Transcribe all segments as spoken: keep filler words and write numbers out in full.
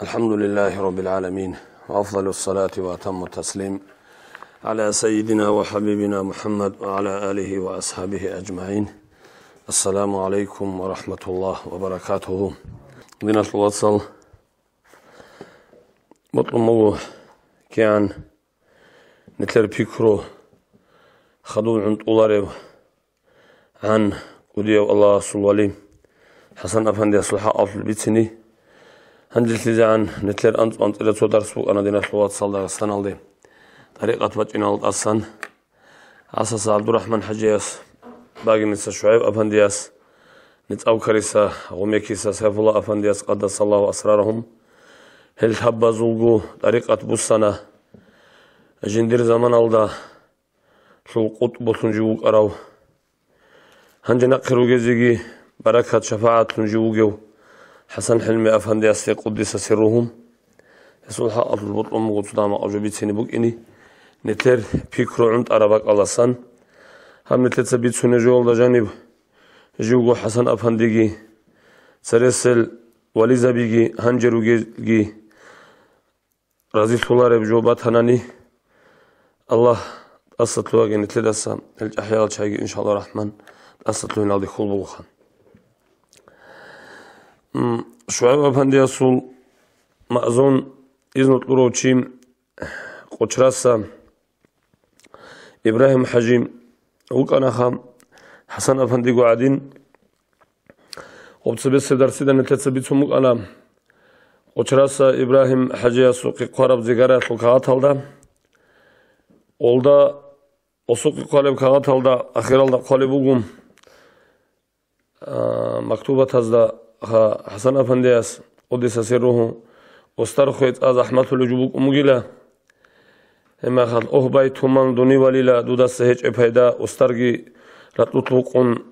الحمد لله رب العالمين، وأفضل الصلاة وأتم التسليم على سيدنا وحبيبنا محمد وعلى آله وأصحابه أجمعين. السلام عليكم ورحمة الله وبركاته. Диналъул вацал, бокьун буго кигӀан нилъер пикру хадуб гӀунтӀуларев гӀан кӀудияв Аллагьасул вали ХӀасан-афандиясул хӀакъалъулъ бицине. ГьанжелъизегӀан нилъер анцӀ-анцӀила цо дарс букӀана, диналъул вацал, Дагъистаналде тӀарикъат бачӀиналда тӀасан. ГӀасаса ГӀабдурахӀман-хӀажияс, Багиниса ШугӀайб-афандияс, НицӀабкариса, Гъумекиса Сайфулла-афандияс, къаддасаллагьу асрарагьум, гьел лъабазулго тӀарикъат буссана. Жиндир заманалда лъул къутӀбулъун жив вукӀарав, гьанже нахъе ругезеги баракат-шапагӀатлъун жив вугев ХӀасан ХӀилми-афандиясде, къуддиса сирругьу, гьесул хӀакъалъулъ бокьун буго цо дагьаб жо бицине букӀине, нилъер пикру гӀунтӀараб бакӀаласан. Гьаб нилъеца бицунеб жоялда жаниб живго ХӀасан-афандиги, цересел вализабиги гьанже ругелги разилъулареб жо батанани, Аллагь тӀасалъугьаги нилъедаса, гьел чӀахӀиял чагӀиги, иншаллагь рахӀман, тӀасалъугьиналде хьул бугоха. М, ШугӀайб-афандиясул маъзун, изну кьурав чи, Къучраса Ибрагьим-хӀажи вукӀанаха, ХӀасан-афандиго гӀадин. Гъоб цебесеб дарсида нилъеца бицун букӀана Къучраса Ибрагьим-хӀажиясухъе хъвараб зигараялъул кагъаталда. Олда осухъе хъвалеб кагъаталда ахиралда хъвалеб буго, а, мактубатазда ХӀасан-афандияс, къуддиса сирругьу, устар хвей цӀа захӀмалъулев жо букӀун бугила. Гьеб мехалъ: «Огь, бай туман, дунивалила дудаса гьечӀеб пайда, устарги ракьулъ вукъун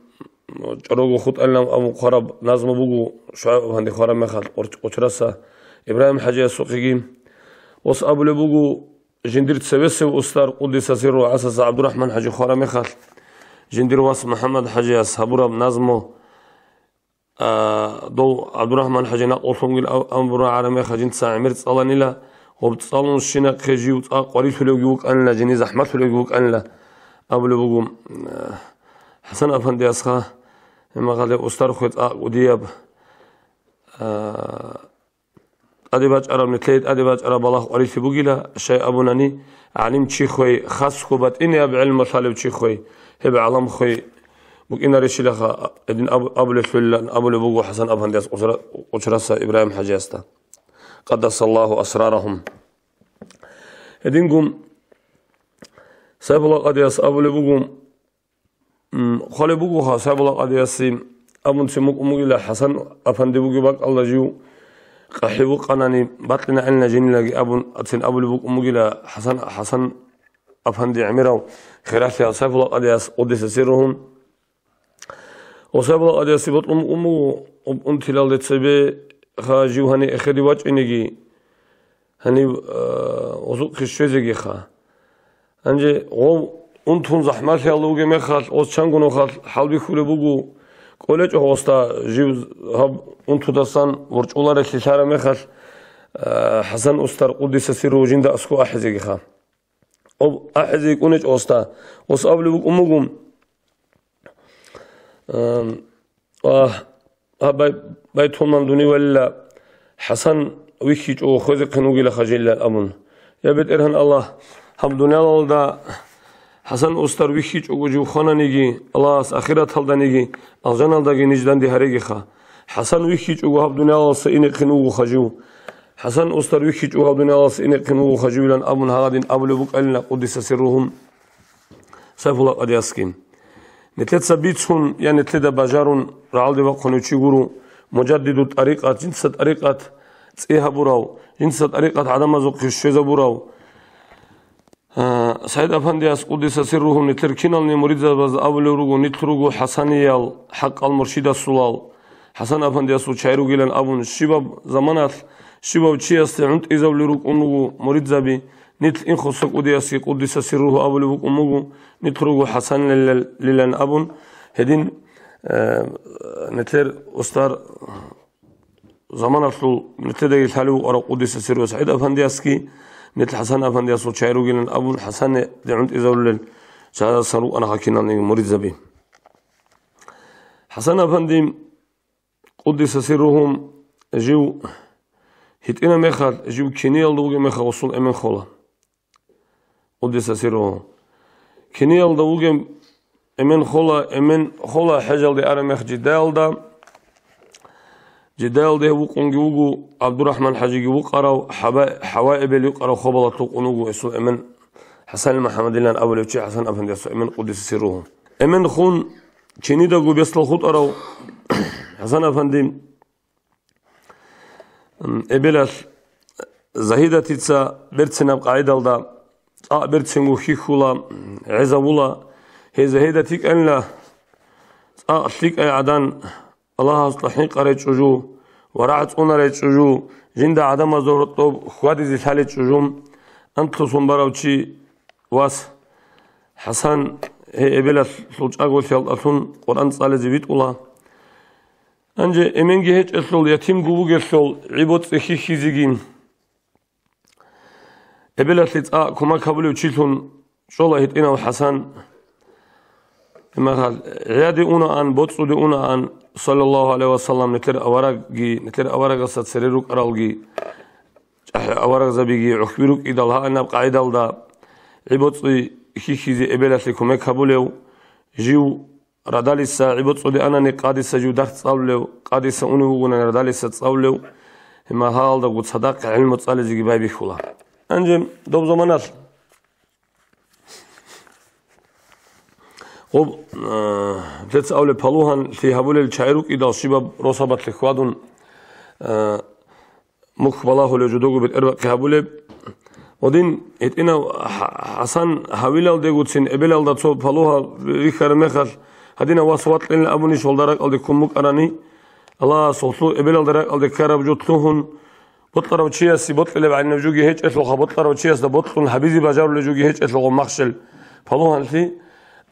чӀорого хутӀалилан», абун хъвараб назму буго, ШугӀайб-афанди хвараб мехалъ Къуч-, Къучраса Ибрагьим-хӀажиясухъеги. Ос абулеб буго, жиндир цевесев устар, къуддиса сирругьу, ГӀасаса ГӀабдурахӀман-хӀажи хвараб мехалъ, жиндир вас МухӀаммад-хӀажияс гьабураб назму, а, дов ГӀабдурахӀман-хӀажи накълулъунги ав-, амбура гӀараб мехалъ жинца гӀемер цӀаланила, гъоб цӀалун щинахъе жив цӀакъ къварилъулевги вукӀанила, жиний захӀмалъулевги вукӀанила, абулеб буго, а, ХӀасан-афандиясха, гьеб мехалъ устар хвей цӀакъ кӀудияб, а, тӀаде бачӀараб, нилъее тӀаде бачӀараб балагь къварилъи бугила, щай абунани, гӀалим чи хвей, хасго батӀинаб гӀелму лъалев чи хвей, гьеб гӀалам хвей букӀинарищилаха, гьедин аб-, абулелъулилан абулеб буго ХӀасан-афандияс Къучра-, Къучраса Ибрагьим-хӀажиясда, къаддасаллагьу асрарагьум. Гьединго Сайфулла-къадияс абулеб буго, М, хъвалеб бугоха, Сайфулла къадиясе абунцин букӀун бугила, ХӀасан-афанди бугеб бакӀалда жив къахӀи вукъанани, бакьинагӀелна жинилаги абун, ацин абулеб букӀун бугила, ХӀасан, ХӀасан-афанди гӀемерав хиралъияв Сайфулла къадияс, къуддиса сирругьу. Ва Сайфулла къадиясе бокьун букӀун буго, унтилалде цебе ха жив гьаниб эхеде вачӀинеги, гьаниб, а, гъозухъе щвезегиха. Гьанже гъов унтун захӀмалъиялда вугеб мехалъ, гъос чанго нухалъ хӀалбихьулеб буго, кӀолечӀо гъосда жив гьаб унтудасан ворчӀуларелъи лъараб мехалъ, а, ХӀасан устар, къуддиса сирругьу, жинда аскӀов ахӀизегиха. Гъоб ахӀизе йикӀунечӀо гъосда, гъос абулеб букӀун буго, Ам, а, а, бай-, байтулмал дунивалила, ХӀасан вихьичӀого хвезехъин вугила хажилла абун. Я БетӀергьан Аллагь, гьаб дуниялалда ХӀасан устар вихьичӀого жив хвананиги, Аллагьас ахираталданиги, алжаналдаги ниж данде гьарегиха. ХӀасан вихьичӀого гьаб дуниялалса инехъин вуго хажив. ХӀасан устар вихьичӀого гьаб дуниялалса инехъин вуго хаживилан абун гьагъадин абулеб букӀалина, къуддиса сирругьу. Сайфулла къадиясги. Нилъеца бицун, я нилъеда бажарун, рагӀалде вахъунев чи гуро, мужаддиду тӀарикъат, жинца тӀарикъат цӀи гьабурав, жинца тӀарикъат гӀадамазухъе щвезабурав. А, СагӀид-афандияс, къуддиса сирругьу, нилъер кинални муридзабаз абулев руго, нилъ руго хӀасаниял, хӀакъал муршидасулал, ХӀасан-афандиясул чагӀи ругилан абун, щибаб заманалъ щибав чиясде гӀунтӀизабулел рукӀун руго муридзаби, нилъ Инхоса кӀудиясги, къуддиса сирругьу, абулеб букӀун буго, нилъ руго ХӀасанилан абун, гьедин, э, нилъер устар заманалъул нилъедаги лъалев вукӀарав къуддиса сирругьу СагӀид-афандиясги, нилъ ХӀасан-афандиясул чагӀи ругилан абун, ХӀасанде гӀунтӀизарулел чагӀазасан рукӀана киналниги муридзаби. ХӀасан-афанди, къуддиса сирругьу, жив гьитӀина мехалъ, жив киниялда вугеб мехалъ гъосул эмен хола. Къуддиса сирругьу. Киниялда вугеб эмен хола, эмен хола хӀежалде араб мех Жиддаялда. Жиддаялде вукъунги вуго, ГӀабдурахӀман-хӀажиги вукъарав, ХӀаба-, ХӀава эбел вукъарав хабалалъ вукъун вуго гьесул эмен, ХӀасанил МухӀаммадилан абулев чи, ХӀасан-афандиясул эмен, къуддиса сирругьу. Эмен хун, кинидаго бесдал хутӀарав ХӀасан-афанди, м, эбелалъ Загьидатица берцинаб къагӀидалда цӀакъ берцинго хьихьула, гӀезавула. Гьей Загьидат йикӀанила цӀакъ лъикӀай гӀадан, Аллагьасда хӀинкъарай чӀужу ва рагӀ цӀунарай чӀужу, жинда гӀадамазда гьоркьоб хьвадизе лъалей чӀужу. Антлъусун барав чи вас ХӀасан гьей эбелалъул чӀаголъиялдалъун Къуръан цӀализе витӀула. Гьанже эменги гьечӀелъул, ятимго вугелъул, гӀи-боцӀи хьихьизеги, эбелалъе цӀакъ кумек гьабулев чилъун чӀола гьитӀинав ХӀасан. Гьеб мехалъ гӀияде унаан, боцӀуде унаан, саллаллагьу гӀалайгьи ва саллам, нилъер аварагги, нилъер аварагасда цере рукӀаралги, чӀахӀи аварагзабиги гӀухьби рукӀидал гьанаб къагӀидалда гӀи-боцӀи хьихьизе эбелалъе кумек гьабулев, жив радалиса гӀи-боцӀуде анани, къадиса жив дарс цӀалулев, къадиса унев вугони радалиса цӀалулев, гьеб мехалдаго цадахъ гӀилму цӀализеги байбихьула. Гьанже доб заманалъ гъоб, а, лъеца абулеб палугьанлъи гьабулел чагӀи рукӀидал щибаб росабалъе хьвадун, а, мухь балагьулев жодого бетӀербахъи гьабулеб. Гъодин гьитӀинав ХӀа-, ХӀасан гьавилалдегоцин эбелалда цо палугьа рихьараб мехалъ, гьадинав вас вакьилин абуни, шолда ракӀалде ккун букӀарани, Аллагьас гъолъул эбелалда ракӀалде ккараб жо лъугьун, бокьарав чиясе бокьилеб гӀадинаб жоги гьечӀелъулха, бокьарав чиясда бокьун гьабизе бажарулеб жоги гьечӀелъулха махщел палугьанлъи,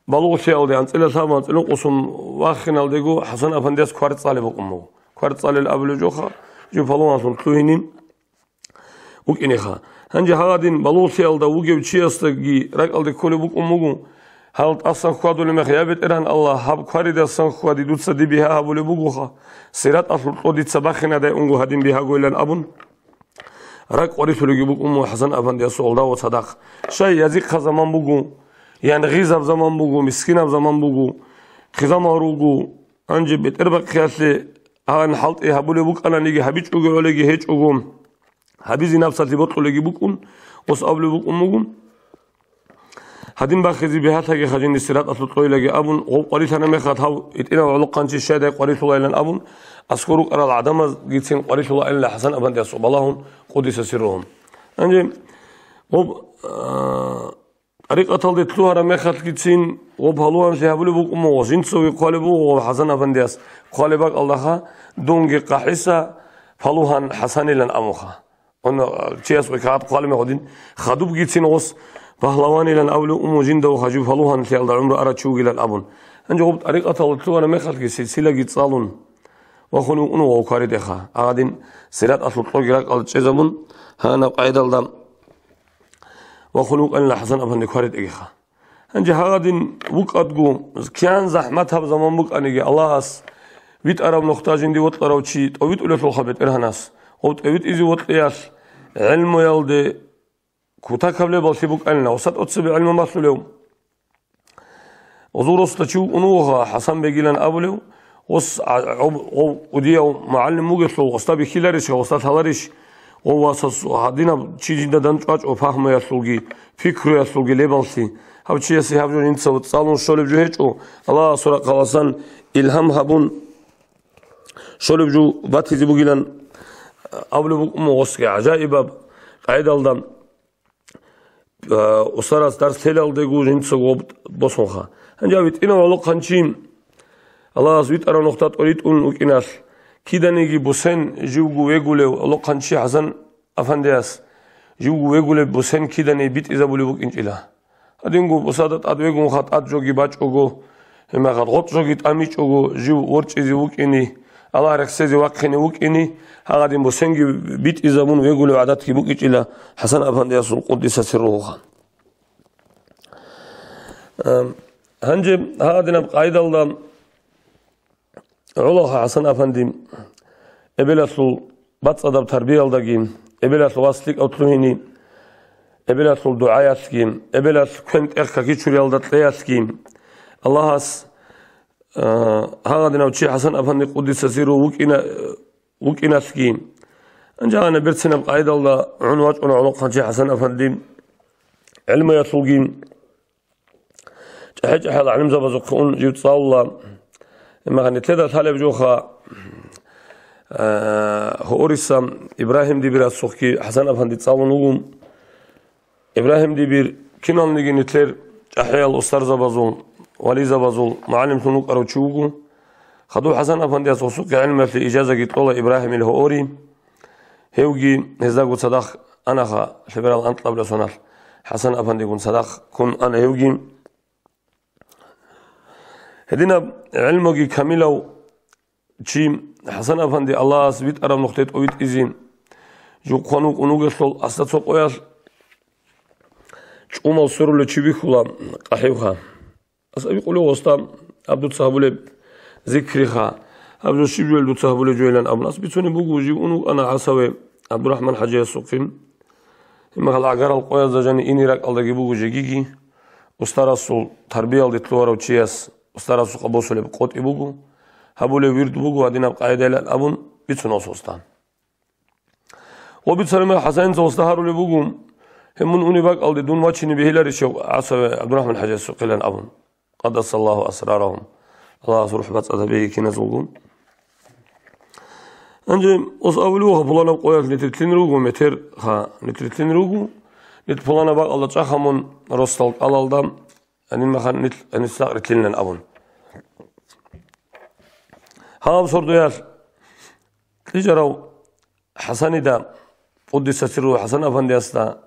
балугълъиялде анцӀила лъаб анцӀила ункъусун вахиналдего ХӀасан-афандияс квар цӀалеб букӀун буго. Квар цӀалел абулеб жоха, жо палугьанлъун лъугьинин вукӀинеха. Гьанже гьагъадин балугълъиялда вугев чиясдаги ракӀалде кколеб букӀун буго, гьал тӀасан хьвадулеб мех: «Я БетӀергьан Аллагь, гьаб кваридасан хьвади дуца диб бигьа гьабулеб бугоха, сираталъул кьо дица бахинадай унго гьадин бигьагойилан», — абун, ракӀ къварилъулеги букӀун буго ХӀасан-афандиясул гьалдагъо цадахъ. Щай, язихъа заман буго, янгъизаб заман буго, мискинаб заман буго, хъизамал руго, гьанже бетӀербахъиялъе гьагъан хӀалтӀи гьабулеб букӀананиги гьабичӀого гӀолеги гьечӀого, гьабизе напсалъе бокьулеги букӀун, ос абулеб букӀун буго. Гьадин бахизе бигьалъаги хажинде сираталъул кьойилаги абун, гъов къварилъана мехалъ гьав гьитӀинав гӀолохъанчи щайдай къварилъулайилан абун, аскӀор рукӀарал гӀадамазгицин къварилъулаанила ХӀасан-афандиясухъ балагьун, къуддиса сирругьу. Гьанже гъоб, а, тӀарикъаталде лъугьараб мехалъгицин гъоб палугьанлъи гьабулеб букӀун буго, жинцаги хъвалеб буго гъоб ХӀасан-афандияс, хъвалеб бакӀалдаха, дунги къахӀиса палугьан ХӀасанилан абунха. Гьанна чияс гъой кагъат хъвалеб мехалъ гъодин, хадубгицин гъос пагьлаванилан абулев уму жинда ва хажив палугьанлъиялда гӀумру арав чи вугилан абун. Гьанже гъоб тӀарикъаталда лъугьараб мехалъги силсилаги цӀалун вахун вукӀун вуго кваридеха. Гьагъадин сираталъул кьоги ракӀалда чӀезабун, гьанаб къайдалда вахун вукӀанила ХӀасан-афанди кваридегиха. Гьанже гьагъадин вукӀадго, кигӀан захӀмат гьаб заман букӀаниги, Аллагьас витӀараб нухда жинди вокьарав чи тӀовитӀулелъулха БетӀергьанас. Гъов тӀовитӀизе вокьиялъ гӀелмуялде кутакаб лебаллъи букӀанила, гъосда тӀоцебе гӀелму малъулев. Гъозул росда чи вукӀун вугоха ХӀасан-бегилан абулев, гъос, а, гъов, гъов кӀудияв мугӀалим вугелъул, гъосда бихьиларищ, гъосда лъаларищ, гъов васас гьадинаб чи жинда дандчӀвачӀо пагьмуялъулги, пикруялъулги лебаллъи. Гьав чиясе гьаб жо жинца цӀалун щолеб жо гьечӀо, Аллагьасул рахъаласан илгьам гьабун щолеб жо батизе бугилан абулеб букӀун буго гъосги гӀажаибаб къайдалда. А, устарас дарс лъелалдего жинцаго гъоб босунха. Гьанже гьав гьитӀинав гӀолохъанчи, Аллагьас витӀарав нухда тӀоритӀун вукӀиналъ, киданиги бусен живго вегулев гӀолохъанчи ХӀасан-афандияс, живго вегулеб бусен кидани битӀизабулеб букӀинчӀила. Гьадинго бусада тӀад вегунха, тӀад жоги бачӀого, гьебмехалъ гъоркь жоги тӀамичӀого, жив ворчӀизе вукӀине, Аллагь рехсезе вахъине вукӀине, гьагъадин бусенги битӀизабун вегулев гӀадатги букӀичӀила ХӀасан-афандиясул къуддиса сирругьуха. Эм, гьанже гьагъадинаб къайдалда гӀолаха ХӀасан-афанди эбелалъул бацӀцӀадаб тарбиялдаги, эбелалъул вас лъикӀав лъугьине, эбелалъул дугӀаялъги, эбелалъ квен-тӀех какичуриялда кьеялъги, Аллагьас, э, гьагъадинав чи ХӀасан-афанди къуддиса сирругьу вукӀина-, вукӀиналъги. Анжагьана берцинаб къайдалда гӀун вачӀуна гӀолохъанчи ХӀасан-афанди гӀелмуялъулги, чӀахӀи-чӀахӀиял гӀалимзабазухъе ун жив цӀалула. Имагьани лъеда лъалеб жоха, э, гьориса Ибрагьим дибирасухъги ХӀасан-афанди цӀалун вуго. Ибрагьим дибир киналниги нилъер чӀахӀиял устарзабазул, вализабазул мугӀалимлъун вукӀарав чи вуго. Хадуб ХӀасан-афандияс гъосухъе гӀелмуялъе ижазаги кьола Ибрагьимил гьори. Гьевги гьездаго цадахъ анаха, лъеберал анкьабилеб соналъ ХӀасан-афандигун цадахъ ккун ана гьевги. Гьединаб гӀелмуги камилав чи ХӀасан-афанди Аллагьас витӀараб нухде тӀовитӀизе жухъан вукӀун вугелъул, асда цо къоялъ чӀумал сверулев чи бихьула къахӀивха. Ас абикъулев гъосда, гьаб дуца гьабулеб зикриха, гьаб жо щиб жоял дуца гьабулеб жоялан абун. Ас бицунеб буго, жив ун вукӀана ГӀасаве ГӀабдурахӀман хӀажиясухъе. Гьебмехалъ гӀагарал къоязда жани ине ракӀалдаги буго жегиги, устарасул тарбиялде лъугьарав чияс устарасухъа босулеб къотӀи буго, гьабулеб вирд буго гьадинаб къайдайилан абун бицуна гъос гъосда. Гъо бицараб мехалъ ХӀасаница гъосда гьарулеб буго, гьеб мун унеб бакӀалде дун вачине бегьиларищ ГӀасаве ГӀабдурахӀман хӀажиясухъилан абун. Къаддасаллагьу асрарагьум. Аллагьас рухӀ бацӀцӀадаб бегьи киназулгун. Гьанже гъос абулев вуго, пуланаб къоялъ нилъер лъин руго, метер ха, нилъер лъин руго, нилъ пуланаб бакӀалда чӀаха мун росдал кӀалалда, гьанин мехалъ нилъ гьаниб сакъ рилълъинилан абун. Гьаб сордоялъ кьижарав ХӀасанида, къуддиса сирругьу ХӀасан-афандиясда,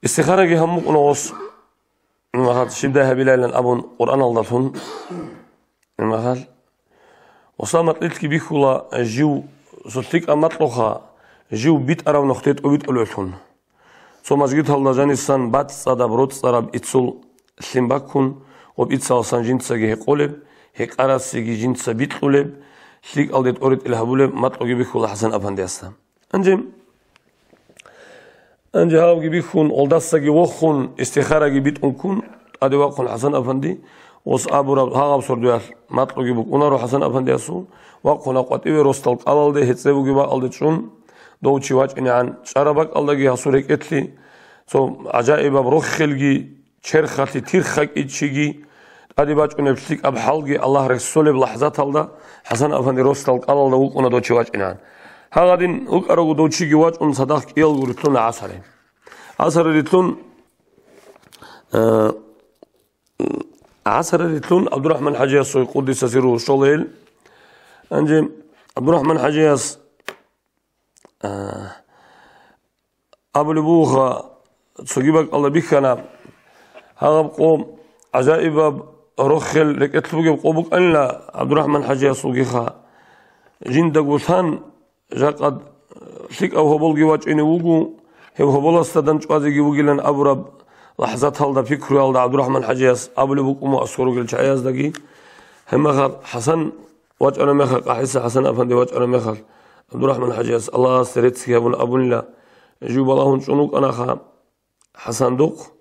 истихараги гьабун букӀуна гъос, имахал щибдай гьабилайилан абун Къуръаналдалъун. Имахал гъосда макьилъги бихьула жив, цо лъикӀаб макьуха, жив битӀараб нухде тӀовитӀулевлъун. Цо мажгиталда жанисан бацӀцӀадаб, роцӀцӀараб иццул лъим баккун, гъоб иццаласан жинцаги гьекъолеб, гьекъарасеги жинца бикьулеб, лъикӀалде тӀоритӀил гьабулеб макьуги бихьула ХӀасан-афандиясда. Гьанже, гьанже гьавги бихьун, гъолдасаги вохун, истихараги битӀун ккун, тӀаде вахъун ХӀасан-афанди, гъос абураб гьагъаб сордоялъ макьуги букӀунаро ХӀасан-афандиясул, вахъуна къватӀиве росдал кӀалалде, гьецӀе бугеб бакӀалде чӀун, дов чи вачӀинегӀан чӀараб бакӀалдаги гьасул рекӀелъе цо гӀажаибаб рохелги, черхалъе тирхакӀичиги, тӀаде бачӀунеб лъикӀаб хӀалги Аллагь рехсолеб лахӀзаталда ХӀасан-афанди росдал кӀалалда вукӀуна дов чи вачӀинегӀан. Гьагъадин вукӀарав дов чиги вачӀун цадахъ кӀиялго рилълъуна ГӀасаре. ГӀасаре рилълъун, э, ГӀасаре рилълъун ГӀабдурахӀман хӀажиясул къуддиса сирругьу щола гьел. Гьанже ГӀабдурахӀман хӀажияс, э, абулеб бугоха, цоги бакӀалда бихьана, гьагъаб къо гӀажаибаб рохел рекӀелъ бугеб къо букӀанила ГӀабдурахӀман хӀажиясулгиха. Жиндаго лъан, жакъа лъикӀав гьоболги вачӀине вуго, гьеб гьоболасда дандчӀвазеги вугилан абураб лахӀзаталда, пикруялда ГӀабдурахӀман хӀажияс абулеб букӀуна аскӀор ругел чагӀаздаги. Гьебмехалъ ХӀасан вачӀараб мехалъ, къахӀиса ХӀасан-афанди вачӀараб мехалъ, ГӀабдурахӀман хӀажияс Аллагьасде реццги гьабун абунила, жив балагьун чӀун вукӀанаха, ХӀасан духъ,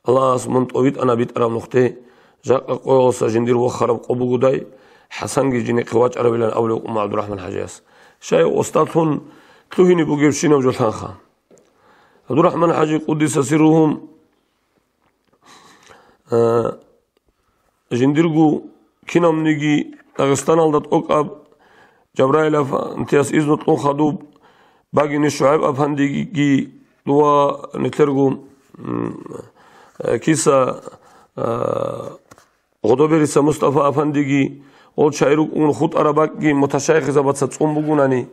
Аллагьас мун тӀовитӀана битӀараб нухде, жакъа къоялъа жиндир вохараб къо бугодай, ХӀасанги жинехъе вачӀарабилан абулеб букӀуна ГӀабдурахӀман хӀажияс. Щай, гъосдалъун лъугьине бугебщинаб жо лъанха. ГӀабдурахӀман хӀажи къуддиса сирругьу, э, жиндирго кинавниги Дагъистаналда тӀокӀаб Жабраил афандияс изну кьун хадуб, Багини ШугӀайб афандиги ва нилъерго, м, э, киса, э, Гъодобериса Мустафа афандиги, гъол чагӀи рукӀун хутӀараб бакӀги муташайихзабаца цӀун бугунани,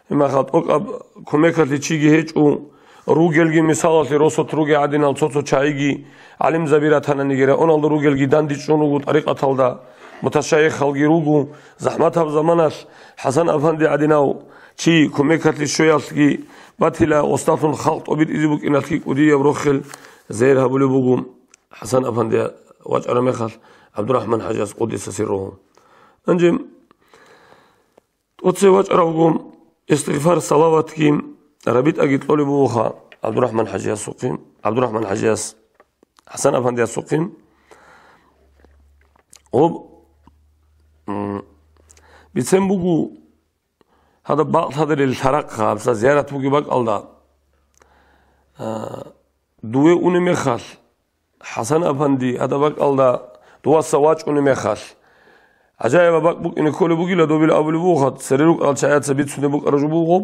Гьебмехалъ тӀокӀаб кумекалъе чиги гьечӀо, ругелги мисалалъе росулъ ругел гӀадинал цо-цо чагӀиги, гӀалимзаби ратананиги, районалда ругелги дандечӀун руго тӀарикъаталда, муташайихалги руго, захӀматаб заманалъ ХӀасан-афанди гӀадинав чи кумекалъе щвеялъги батила, осталъун халкъ тӀобитӀизе букӀиналъги кӀудияб рохел зейр гьабулеб буго ХӀасан-афанди вачӀараб мехалъ ГӀабдурахӀман-хӀажияс, къуддиса сирругьу. Гьанже тӀоцебе вачӀаравго, истигъфар, салаватги, рабитӀаги кьолеб бугоха ГӀабдурахӀман-хӀажиясухъе, ГӀабдурахӀман-хӀажияс, ХӀасан-афандиясухъе. Гьоб, м, бицен буго, гьадаб бакълъадерил лъарахъа, гьабсагӀат зиярат бугеб бакӀалда, а, дуве унеб мехалъ, ХӀасан-афанди, гьадаб бакӀалда дуваса вачӀунеб мехалъ, гӀажаибаб бакӀ букӀине кколеб бугила, добил абулеб бугоха, цере рукӀарал чагӀаца бицунеб букӀараб жо буго.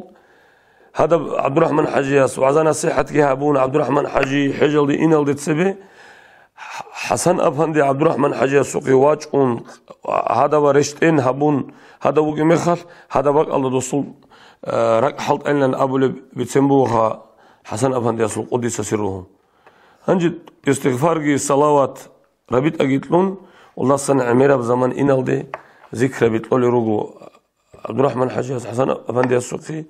Гьадаб ГӀабдурахӀман-хӀажияс вагӀза-насихӀатги гьабун, ГӀабдурахӀман-хӀажи хӀежалде иналде цебе, ХӀасан-афанди ГӀабдурахӀман-хӀажиясухъе вачӀун, гьадаб рещтӀен гьабун, гьадаб вугеб мехалъ, гьадаб бакӀалда досул, э, ракӀ хӀалтӀайилан абулеб бицен бугоха ХӀасан-афандиясул, къуддиса сирругьу. Гьанже истигъфарги, салават, рабитӀаги кьун, Аллагьасан гӀемераб заман иналде зикраби кьолел руго ГӀабдурахӀман-хӀажияс, ХӀасан-афандиясухъе,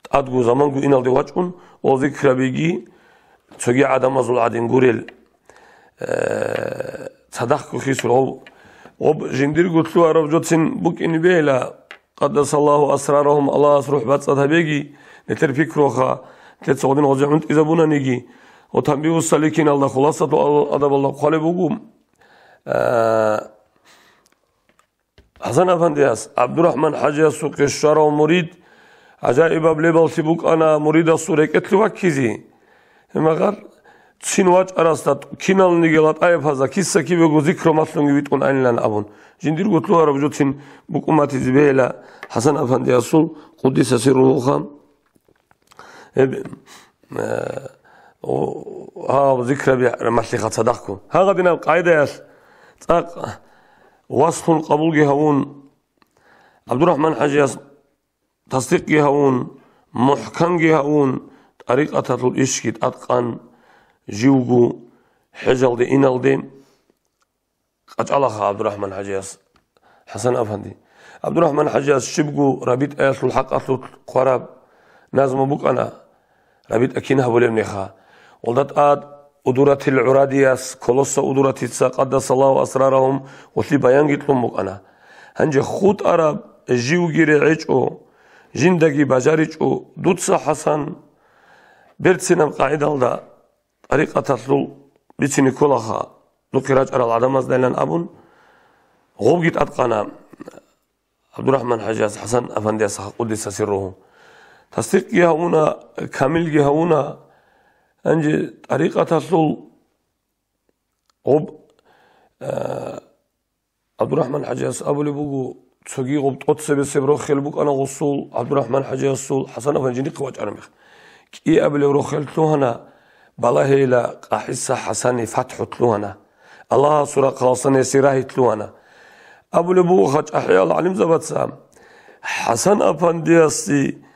тӀадгу замангу иналде вачӀун, ва зикрабиги цоги гӀадамазул гӀадин гурел, э, цадахъго хисур гьав. Гьоб жиндирго лъугьараб жоцин букӀине бегьила, къаддасаллагьу асрарагьум, Аллагьас рухӀ бацӀцӀад гьабеги, нилъер пикруха, нилъеца гъодин гъозе гӀунтӀизабунаниги, ва Танбигьу саликиналда, Хуласатул адабалда хъвалеб буго, а, ХӀасан-афандияс ГӀабдурахӀман-хӀажиясухъе щварав мурид, гӀажаибаб лебаллъи букӀана муридасул рекӀелъе ваккизе. Гьебмагъар цин вачӀарасда киналниги латӀаяб паза киса-кибего зикру малъунги витӀун айилан абун, жиндирго лъугьараб жоцин букӀун батизе бегьила ХӀасан-афандиясул, къуддиса сирругьу. Гьеб, э, о, гьаб зикраби малъиха цадахъго. Гьагъадинаб къайдаялъ цӀакъ васлъун къабулги гьавун, ГӀабдурахӀман-хӀажияс тасдикъги гьавун, мухӀканги гьавун, тӀарикъаталъул ишги тӀадкъан, живго хӀежалде иналде къачӀалаха ГӀабдурахӀман-хӀажияс ХӀасан-афанди. ГӀабдурахӀман-хӀажияс щибго рабитӀаялъул хӀакъалъулъ хъвараб назму букӀана, рабитӀа кин гьабулеб меха. Гъолда тӀад Удуратил ГӀурадияс, Колосса Удуратица, къаддасаллагьу асрарагьум, гъолъие баянги кьун букӀана. Гьанже хутӀараб живги регӀечӀо, жиндаги бажаричӀо дуца, ХӀасан, берцинаб къагӀидалда тӀарикъаталъул бицине кколаха духъе рачӀарал гӀадамаздайилан абун, гъобги тӀадкъана ГӀабдурахӀман-хӀажияс ХӀасан-афандияс, къуддиса сирругьу. Тасдикъги гьавуна, камилги гьавуна, гьанже тӀарикъаталъул гъоб, а, ГӀабдурахӀман-хӀажияс абулеб буго, цоги гъоб тӀоцебесеб рохел букӀана гъусул, ГӀабдурахӀман-хӀажиясул, ХӀасан-афанди жиндихъе вачӀараб мех. КӀиабилеб рохел лъугьана, балагьейила къахӀиса ХӀасани фатхӀу лъугьана. Аллагьасул рахъаласан гьесие рагьи лъугьана. Абулеб буго чӀахӀиял гӀалимзабаца, ХӀасан-афандиясе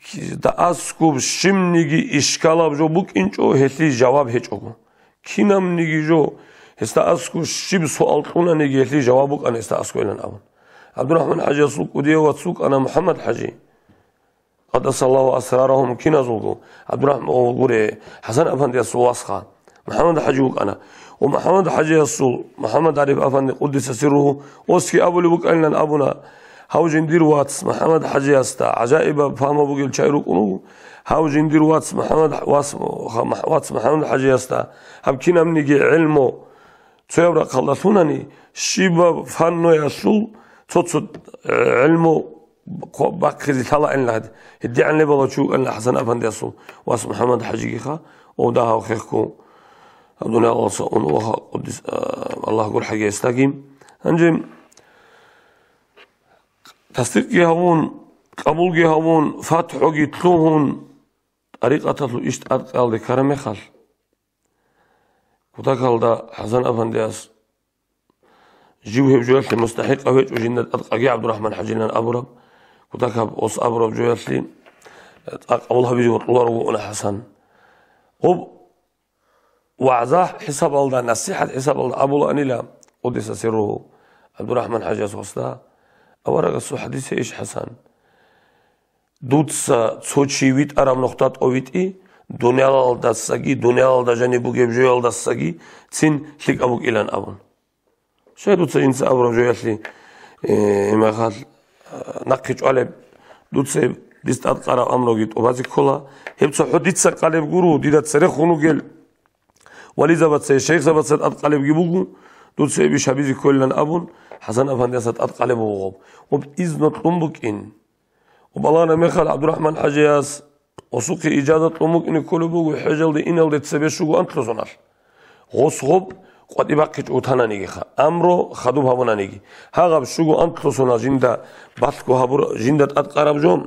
ки-, дагьаб аскӀоб щибниги ишкалаб жо букӀинчӀо, гьелъие жаваб гьечӀого. Кинабниги жо, гьесда аскӀоб щиб суал кьунаниги, гьелъие жаваб букӀана гьесда аскӀойилан абун. ГӀабдурахӀман-хӀажиясул кӀудияв вац вукӀана МухӀаммад-хӀажи. Къаддасаллагьу асрарагьум киназулго, ГӀабдурахӀман, о, гуре, ХӀасан-афандиясул васха МухӀаммад-хӀажи вукӀана. Ва МухӀаммад-хӀажиясул, МухӀаммад-гӀариф-афанди, къуддиса сирругьу, осги абулеб букӀанилан абуна, гьав жиндир вац МухӀаммад-хӀажиясда гӀажаибаб пагьму бугел чагӀи рукӀун вуго. Гьав жиндир вац МухӀаммад, вас, вац МухӀаммад-хӀажиясда гьаб кинабниги гӀелму цояб рахъалда лъунани, щибаб фанноялъул цо-цо, э, гӀелму хъо-, бахъизе лъалаанила гьадин. ГьедигӀан лебала чи вукӀанила ХӀасан-афандиясул вас МухӀаммад-хӀажигиха, ов дагьав хехго гьаб дуниялалдаса ун ваха, къуддис-, а, Аллагь гурхӀаги гьесдаги. Гьанже тасдикъги гьавун, къабулги гьавун, фатхӀуги лъугьун, тӀарикъаталъул иш тӀадкъиялде ккараб мехалъ, кутакалда ХӀасан-афандияс жив гьеб жоялъе мустахӀикъав гьечӀо жинда тӀадкъаги ГӀабдурахӀман-хӀажилан абураб, кутакаб ос абураб жоялъе, э, тӀа къабул гьабизе вокьуларо вукӀуна ХӀасан. Гъоб вагӀза хӀисабалда, насихӀат хӀисабалда абулаанила, къуддиса сирругьу, ГӀабдурахӀман ХӀажияс гъосда: «Аварагасул хӀадис гьейищ, ХӀасан? Дуца цо чи витӀараб нухда тӀовитӀи, дуниялалдасаги, дуниялалда жаниб бугеб жоялдасаги цин лъикӀаб букӀилан», – абун. Щай дуца жинца абураб жоялъе, э, имахал, э, нахъе чӀвалеб, дуца гьеб дис тӀадкъараб амруги тӀубазе ккола? Гьеб цохӀо дица къалеб гуро, дида церехун вугел вализабаца, шайхзабаца тӀадкъалебги буго, дуца гьеб иш гьабизе кколилан абун, ХӀасан-афандиясда тӀадкъалеб буго гъоб. Гъоб изну кьун букӀин. Ва балагьана мехалъ ГӀабдурахӀман ХӀажияс гъосухъе ижазат кьун букӀине кколеб буго хӀежалде иналде цебе щуго анлъусуналъ. Гъос гъоб къватӀибахъичӀого тананигиха, амру хадуб гьабунаниги. Гьагъаб щуго анлъусуналъ жинда балъго гьабур-, жинда тӀадкъараб жо,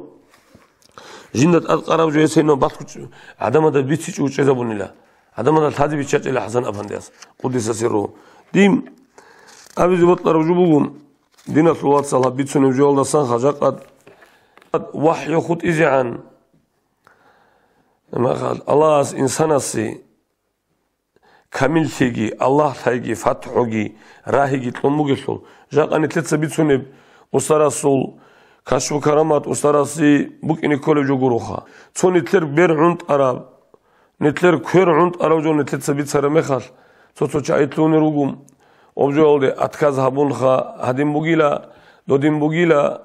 жинда тӀадкъараб жо гьес гьенив балъго чӀ-, гӀадамазда бицичӀого чӀезабунила, гӀадамазда лъазе биччачӀила ХӀасан-афандияс, къуддиса сирругьу. Дим абизе бокьараб жо буго, диналъул вацал, гьаб бицунеб жоялдасан хажакъад вахӀю хутӀизегӀан, Аллагьас инсанасе камиллъиги, Аллагь лъайги, фатхӀуги, рагьиги кьун бугелъул, жакъа нилъеца бицунеб устарасул кашфу-карамат устарасе букӀине кколеб жо гуроха. Цо нилъер бер гӀунтӀараб, нилъер квер гӀунтӀараб жо нилъеца бицараб мехалъ, цо-цо чагӀи лъугьунел руго, гъоб жоялде отказ гьабунха, гьадин бугила, додин бугила,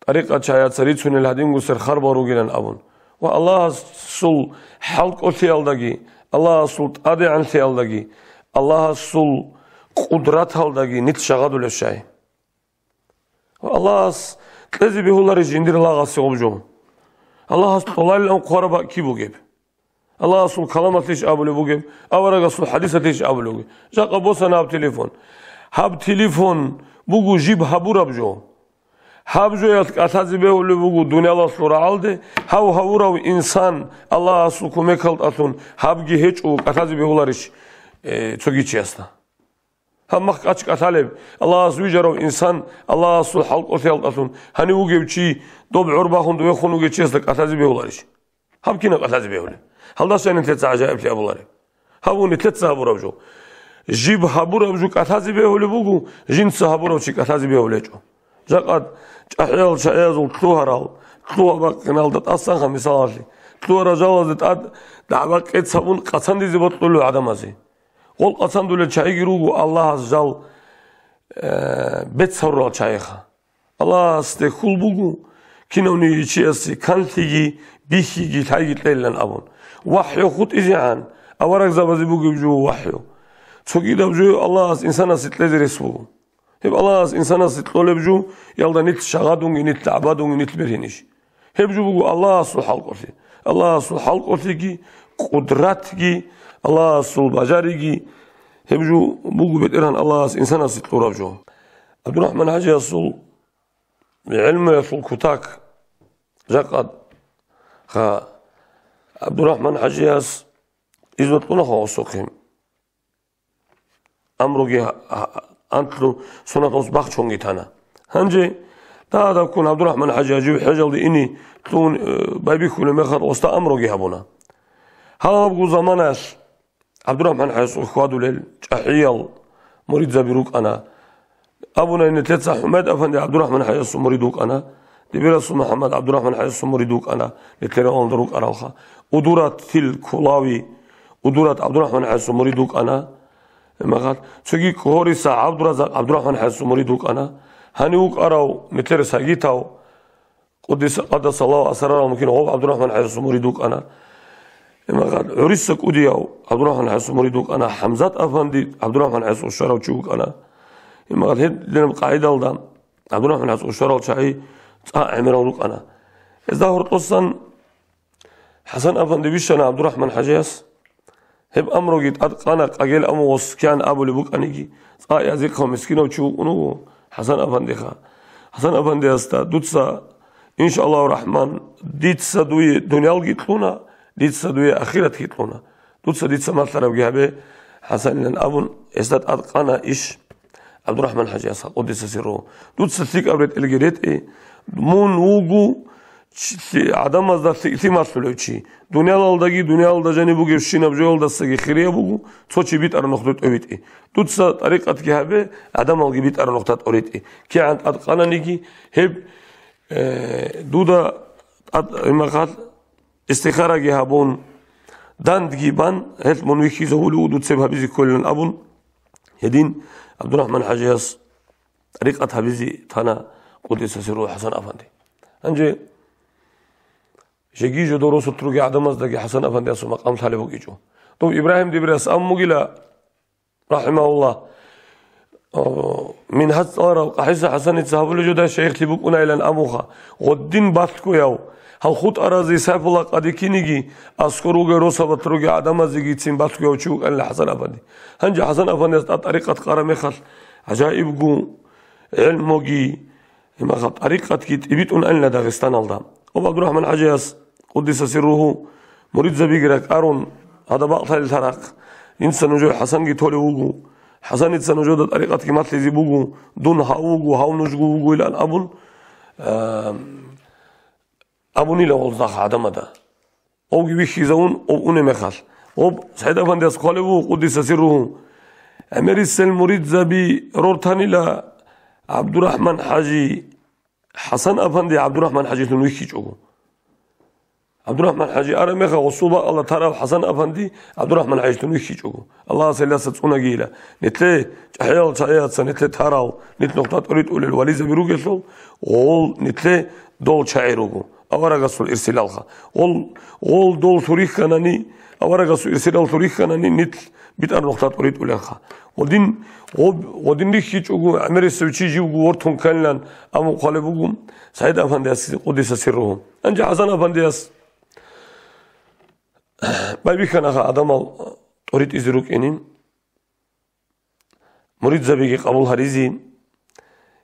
тӀарикъат чагӀица рицунел гьадингусер харбал ругилан абун. Ва Аллагьасул хӀалкӀолъиялдаги, Аллагьасул тӀадегӀанлъиялдаги, Аллагьасул къудраталдаги нилъ шагъадулев щай? Ва Аллагьас кьезе бегьуларищ жиндир лагъасе гъоб жо? Аллагьас кьоларилан хъвараб бакӀ киб бугеб? Аллагьасул каламалъищ абулеб бугеб? Аварагасул хӀадисалъищ абулеб бугеб? Жакъа босана гьаб телефон. Гьаб телефон буго жиб гьабураб жо. Гьаб жоялъ кӀалъазе бегьулеб буго дуниялалъул рагӀалде, гьав гьавурав инсан Аллагьасул кумекалдалъун гьабги гьечӀо кӀалъазе бегьуларищ, э, цоги чиясда? Гьаб мах кӀач кӀалъалеб, Аллагьас вижарав инсан Аллагьасул хӀалкӀолъиялдалъун гьанив вугев чи, доб гӀор бахун довехун вугев чиясда кӀалъазе бегьуларищ? Гьаб кинаб кӀалъазе бегьулеб? Гьалдаса нилъеца гӀажаиблъи абулареб. Гьаб ун нилъеца гьабураб жо. Жиб гьабураб жо кӀалъазе бегьулеб буго, жинца гьабурав чи кӀалъазе бегьулечӀо. Жакъа чӀахӀиял чагӀиязул лъугьарал, лъугьа-бакъиналда тӀасанха мисалалъе, лъугьарал жалазде тӀад дагӀба-къец гьабун къацандизе бокьулев гӀадамазе. Гъол къацандулел чагӀиги руго Аллагьас жал, э, бецц гьарурал чагӀиха. Аллагьасде хьул буго, кинавниги чиясе канлъиги, бихьиги, лъайги кьелилан абун. ВахӀю хутӀизегӀан, аварагзабазе бугеб жо вахӀю. Цогидаб жо Аллагьас инсанасе кьезе рес буго. Гьеб Аллагьас инсанасе кьолеб жо, ялда нилъ шагъадунги, нилъ гӀабадунги, нилъ бергьинищ? Гьеб жо буго Аллагьасул хӀалкӀолъи. Аллагьасул хӀалкӀолъиги, къудратги, Аллагьасул бажариги, гьеб жо буго БетӀергьан Аллагьас инсанасе кьураб жо. ГӀабдурахӀман ХӀажиясул гӀелмуялъул кутак жакъа ха ГӀабдурахӀман ХӀажияс изну кьунаха гъосухъе. Амруги гьа-, гьа-, анлъу соналъ гъос бахчунги тана. Гьанже дагьадабккун ГӀабдурахӀман ХӀажи гьажив хӀежалде ине лъугьун, э, байбихьулеб мехалъ гъосда амруги гьабуна. Гьабгу заманаялъ ГӀабдурахӀман ХӀажиясул хьвадулел чӀахӀиял муридзаби рукӀана. Абуна нилъеца ХӀумайд-афанди ГӀабдурахӀман ХӀажиясул мурид вукӀана, Дибирасул МухӀаммад ГӀабдурахӀман ХӀажиясул мурид вукӀана, нилъер районалда рукӀаралха. Удуратил Кулави, Удурат ГӀабдурахӀман ХӀажиясул мурид вукӀана. Гьебмехалъ цоги Кугьориса ГӀабдуразакъ ГӀабдурахӀман ХӀажиясул мурид вукӀана. Гьанив вукӀарав нилъер Сагитав, Къуддиса-, къаддасаллагьу асрарагьу, мумкин, гъов ГӀабдурахӀман ХӀажиясул мурид вукӀана. Гьебмехалъ гӀуриса кӀудияв ГӀабдурахӀман ХӀажиясул мурид вукӀана, ХӀамзат-афанди ГӀабдурахӀман ХӀажиясул ущарав чи вукӀана. Гьебмехалъ гьединаб къагӀидалда ГӀабдурахӀман ХӀажиясул ущарал чагӀи цӀакъ гӀемерал рукӀана. Гьезда гьоркьосан ХӀасан-афанди вищана ГӀабдурахӀман ХӀажияс. Гьеб амруги тӀадкъана, къагил амугъос киян абулеб букӀаниги, цӀакъ язихъав мискинав чи вукӀун вуго ХӀасан-афандиха. ХӀасан-афандиясда: «Дуца, иншааллагьу рахӀман, дица дуе дуниялги кьуна, дица дуе ахиратги кьуна. Дуца дица малъарабги гьабе, ХӀасанилан», – абун, гьесда тӀадкъана иш ГӀабдурахӀман ХӀажияс, къуддиса сирругьу. «Дуца лъикӀаб ретӀелги ретӀе, мун вуго чи-, лъи-, гӀадамазда лъикӀлъи малъулев чи. Дуниялалдаги, дуниялалда жаниб бугебщинаб жоялдасаги хирияб буго, цо чи битӀараб нухда тӀобитӀи. Дуца тӀарикъатги гьабе, гӀадамалги битӀараб нухда тӀоритӀи. КигӀан тӀад къананиги, гьеб, э, дуда тӀад имахал истихараги гьабун, дандги бан, гьелъ мун вихьизавулев дуцеб гьабизе кколилан абун, гьедин ГӀабдурахӀман ХӀажияс тӀарикъат гьабизе тана къуддиса сирругьу ХӀасан афанди. Гьанже жеги жодор росулъ ругел гӀадамаздаги ХӀасан афандиясул макъам лъалеб букӀичӀо. Дов Ибрагьим Дибирас абун бугила, рахӀимагьуллагь, о, Мингьаз цӀаларав КъахӀиса ХӀасаница гьабулеб жо дагь шайихлъи букӀунайилан абуха, гъодин балъгояв, гьал хутӀаразе Сайфулла къади киниги, аскӀор ругел росабалъ ругел гӀадамазегицин балъгояв чи вукӀанила ХӀасан афанди. Гьанже ХӀасан афандияс тӀад тӀарикъат къараб мехалъ, гӀажаибгу гӀелмуги, имахаб тӀарикъатги тӀибитӀун анила Дагъистаналда. Ва ГӀабдурахӀман ХӀажияс, къуддиса сирругьу, муридзабиги ракӀарун, гьадаб бакълъалил тарахъ, инса нужер ХӀасанги толев вуго, ХӀасаница нужеда тӀарикъатги малъизе буго, дун гьав вуго, гьав нужго вугоилан абун, а, абунила гъолзахъ гӀадамада. Овги вихьизавун, ов уне мехалъ. Об СагӀид афандияс хъвалев вуго, къуддиса сирругьу, гӀемерисел муридзаби рортанила ГӀабдурахӀман ХӀажи, ХӀасан афанди ГӀабдурахӀман ХӀажилъун вихьичӀого. ГӀабдурахӀман ХӀажи араб мехалъ, гъосул бакӀалда тарав ХӀасан афанди ГӀабдурахӀман ХӀажилъун вихьичӀого. Аллагьас гьелдаса цӀунагийила. Нилъе чӀахӀиял чагӀияца нилъе тарал, нилъ нухда тӀоритӀулел вализаби ругелъул, гъол нилъе дол чагӀи руго, аварагасул ирсилалха. Гъол, гъол дол лъурихьанани, аварагасул ирсилал лъурихьанани, нилъ битӀар нухда тӀоритӀулелха. Гъодин, гъоб-, гъодин рихьичӀого, гӀемерисев чи живго вортун кканилан абун хъвалеб буго СагӀид афандияс, къуддиса сирругьу. Гьанже ХӀасан афандияс байбихьанаха гӀадамал тӀоритӀизе рукӀинин. Муридзабиги къабул гьаризе,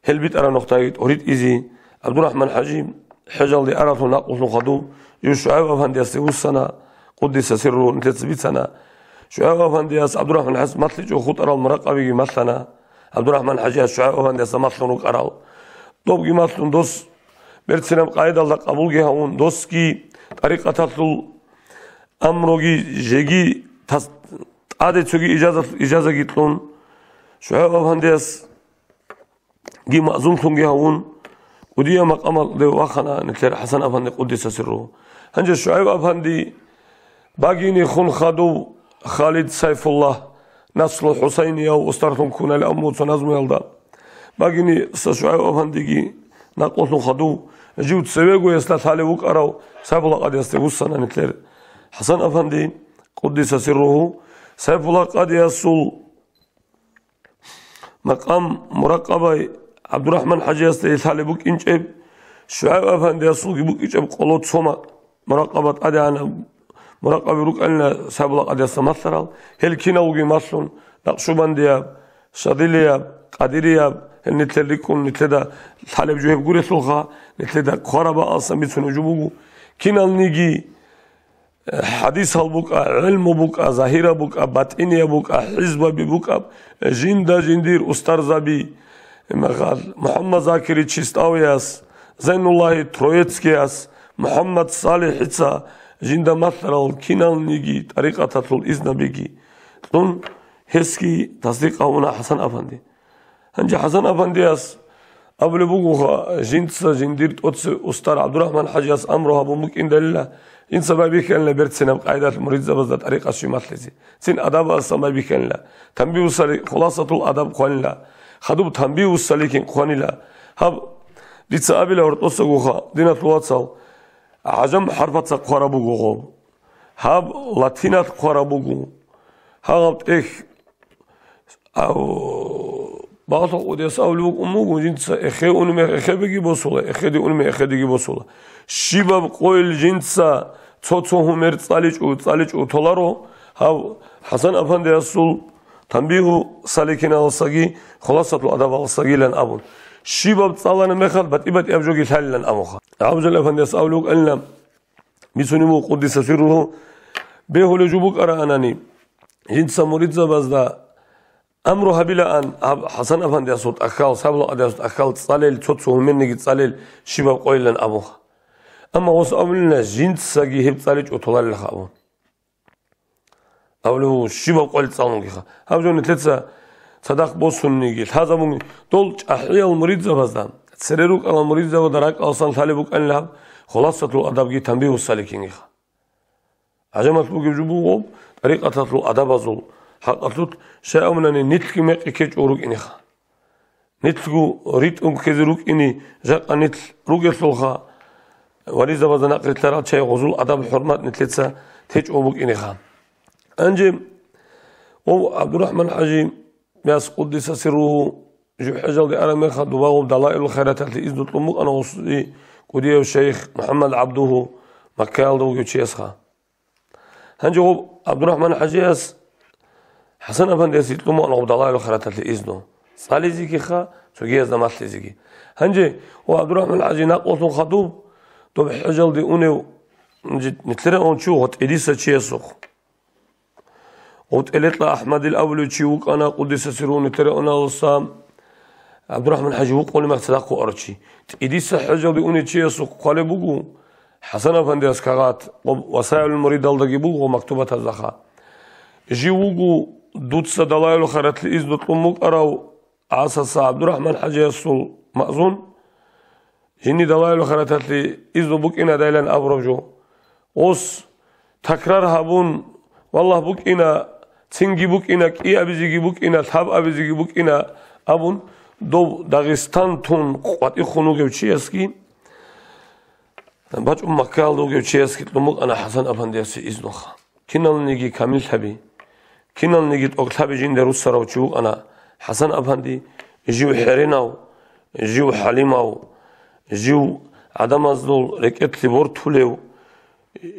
гьел битӀараб нухдаги тӀоритӀизе, ГӀабдурахӀман ХӀажи хӀежалде аралъул накълулъун хадув жив ШугӀайб афандиясде вуссана, къуддиса сирругьу, нилъеца бицана. ШугӀайб афандияс ГӀабдурахӀман ХӀажияс малъичӀого хутӀарал муракъабиги малъана, ГӀабдурахӀман ХӀажияс ШугӀайб афандиясда малъун рукӀарал. Добги малъун дос берцинаб къайдалда къабулги гьавун, досги тӀарикъаталъул амруги жеги тас-, тӀаде цоги ижаза-, ижазаги кьун, ШугӀайб афандиясги маъзунлъунги гьавун, кӀудияб макъамалде вахана нилъер ХӀасан афанди, къуддиса сирругьу. Гьанже ШугӀайб афанди багинихун хадув Халид Сайфуллагь, наслу ХӀусайнияв устарлъун ккунали абун буго цо назмуялда. Багиниса ШугӀайб афандиги накълулъун хадув, жив цевего гьесда лъалев вукӀарав Сайфулла къадиясде вуссана нилъер ХӀасан афанди, къуддиса сирругьу. Сайфулла къадиясул макъам муракъабай ГӀабдурахӀман ХӀажиясда лъалеб букӀинчӀеб, ШугӀайб афандиясулги букӀинчӀеб къоло цо ма-, муракъаба тӀадегӀанаб муракъаби рукӀанила Сайфулла къадиясда малъарал, гьел киналги малъун, накъшубандияб, шадилияб, къадирияб, гьел нилъер рикӀкӀун, нилъеда лъалеб жо гьеб гурелъулха, нилъеда хъвараб бакӀалдасан бицунеб жо буго. Киналниги, э, хӀадисал букӀа, гӀелму букӀа, загьираб букӀа, батӀинияб букӀа, хӀизбаби букӀа, жинда жиндир устарзаби, Имагъал МухӀаммад Закирич Чистауияс, Зайнуллагьи Троицкияс, МухӀаммад СалихӀица жинда малъарал киналниги тӀарикъаталъул изнабиги кьун, гьесги тасдикъ гьавуна ХӀасан афанди. Гьанже ХӀасан афандияс абулеб бугоха, жинца жиндир тӀоцеб устар ГӀабдурахӀман ХӀажияс амру гьабун букӀиндалила, жинца байбихьанила берцинаб къайдалъ муридзабазда тӀарикъат щиб малъизе. Цин адабалдасан байбихьанила. Тамбигьу Сали-, Хуласатул Адаб хъванила. Хадуб Тамбигьу Саликин хъванила. Гьаб, дица абила гьоркьосагоха, диналъул вацал, гӀажам хӀарпаца хъвараб буго гъоб. Гьаб латиналъ хъвараб буго. Гьагъаб тӀехь, ав, багьлъухъ удияс авлугъ умугу, жинца эхе унме эхебиги босула, эхеди унме эхедиги босула. Щибаб къойил жинца цо-цо гьумер цӀаличӀо, цӀаличӀо толаро, гьав ХӀасан афандиясул Тамбигьу саликиналсаги Хуласатул адабалсагилан абун. Щибаб цӀалана мехалъ батӀи-батӀияб жоги лъалилан абуха. ГӀабдул афандияс авлугъ анила, бицунеб буго къуддиса сирругьу, бегьулеб жо букӀараанани, жинца муридзабазда амру гьабилаан, гьаб ХӀасан афандиясул тӀахьал, Сабла къадиясул тӀахьал цӀалел, цо-цо гьуменниги цӀалел щибаб къойилан абуха. Амма гъос абулина, жинцаги гьеб цӀаличӀого толарилаха абун. Абулев вуго, щибаб къвалил цӀалунгиха. Гьаб жо нилъеца цадахъ босунниги, лъазабунги, дол чӀахӀиял муридзабазда, цере рукӀарал муридзабазда ракӀалсан лъалеб букӀанила гьаб Хуласатул адабги Танбигьу саликингиха. ГӀажамалъ бугеб жо буго, тӀарикъаталъул адабазул хӀакъалъулъ, щай абунани, нилъги мекъи ккечӀого рукӀинеха. Нилъго ритӀун ккезе рукӀине жакъа нилъ ругелъулха, вализабазда накълилъарал чай гъозул адаб-хӀурмат нилъеца течӀого букӀинеха. Гьанже, ов ГӀабдурахӀман-хӀажияс, къуддиса сирругьу, жив хӀежалде араб мехалъ, дубагъуб Далаилул хайраталъе изну кьун букӀана гъосие кӀудияв шайх МухӀаммад ГӀабдугьу, Маккаялда вугев чиясха. Гьанже гъоб ГӀабдурахӀман-хӀажияс ХӀасан-афандиясе кьун букӀана гъоб Далаилул хайраталъе изну, цӀализегиха, цогиязда малъизеги. Гьанже, ва ГӀабдурахӀман-хӀажи, накълулъун хадуб, доб хӀежалде унев, гьанже нилъеда ун чи вуго, ТӀидиса чиясухъ. Гъов ТӀелекьа АхӀмадил абулев чи вукӀана, къуддиса сирругьу, нилъеда уналдаса. ГӀабдурахӀман-хӀажи вукъулеб мехалъ цадахъ вуарав чи. ТӀидиса хӀежалде унев чиясухъ хъвалеб буго ХӀасан-афандияс кагъат, гъоб Васаилул муридалдаги буго, гъоб мактубатаздаха. Жив вуго дуца Далаилул хайраталъе изну кьун букӀарав ГӀасаса ГӀабдурахӀман-хӀажиясул маъзун. Жинда Далаилул хайраталъе изну букӀинадайилан абураб жо. Ос такрар гьабун, валлагь, букӀина, цинги букӀина, кӀиабизеги букӀина, лъабабизеги букӀина абун, дов Дагъистан тун къватӀихъун вугев чиясги, бачӀун Маккаялда вугев чиясги кьун букӀана ХӀасан-афандиясе изнуха. Киналниги камиллъаби, киналниги тӀокӀлъаби жинда руссарав чи вукӀана ХӀасан-афанди, жив хӀеренав, жив хӀалимав, жив гӀадамаздул рекӀелъе бортулев,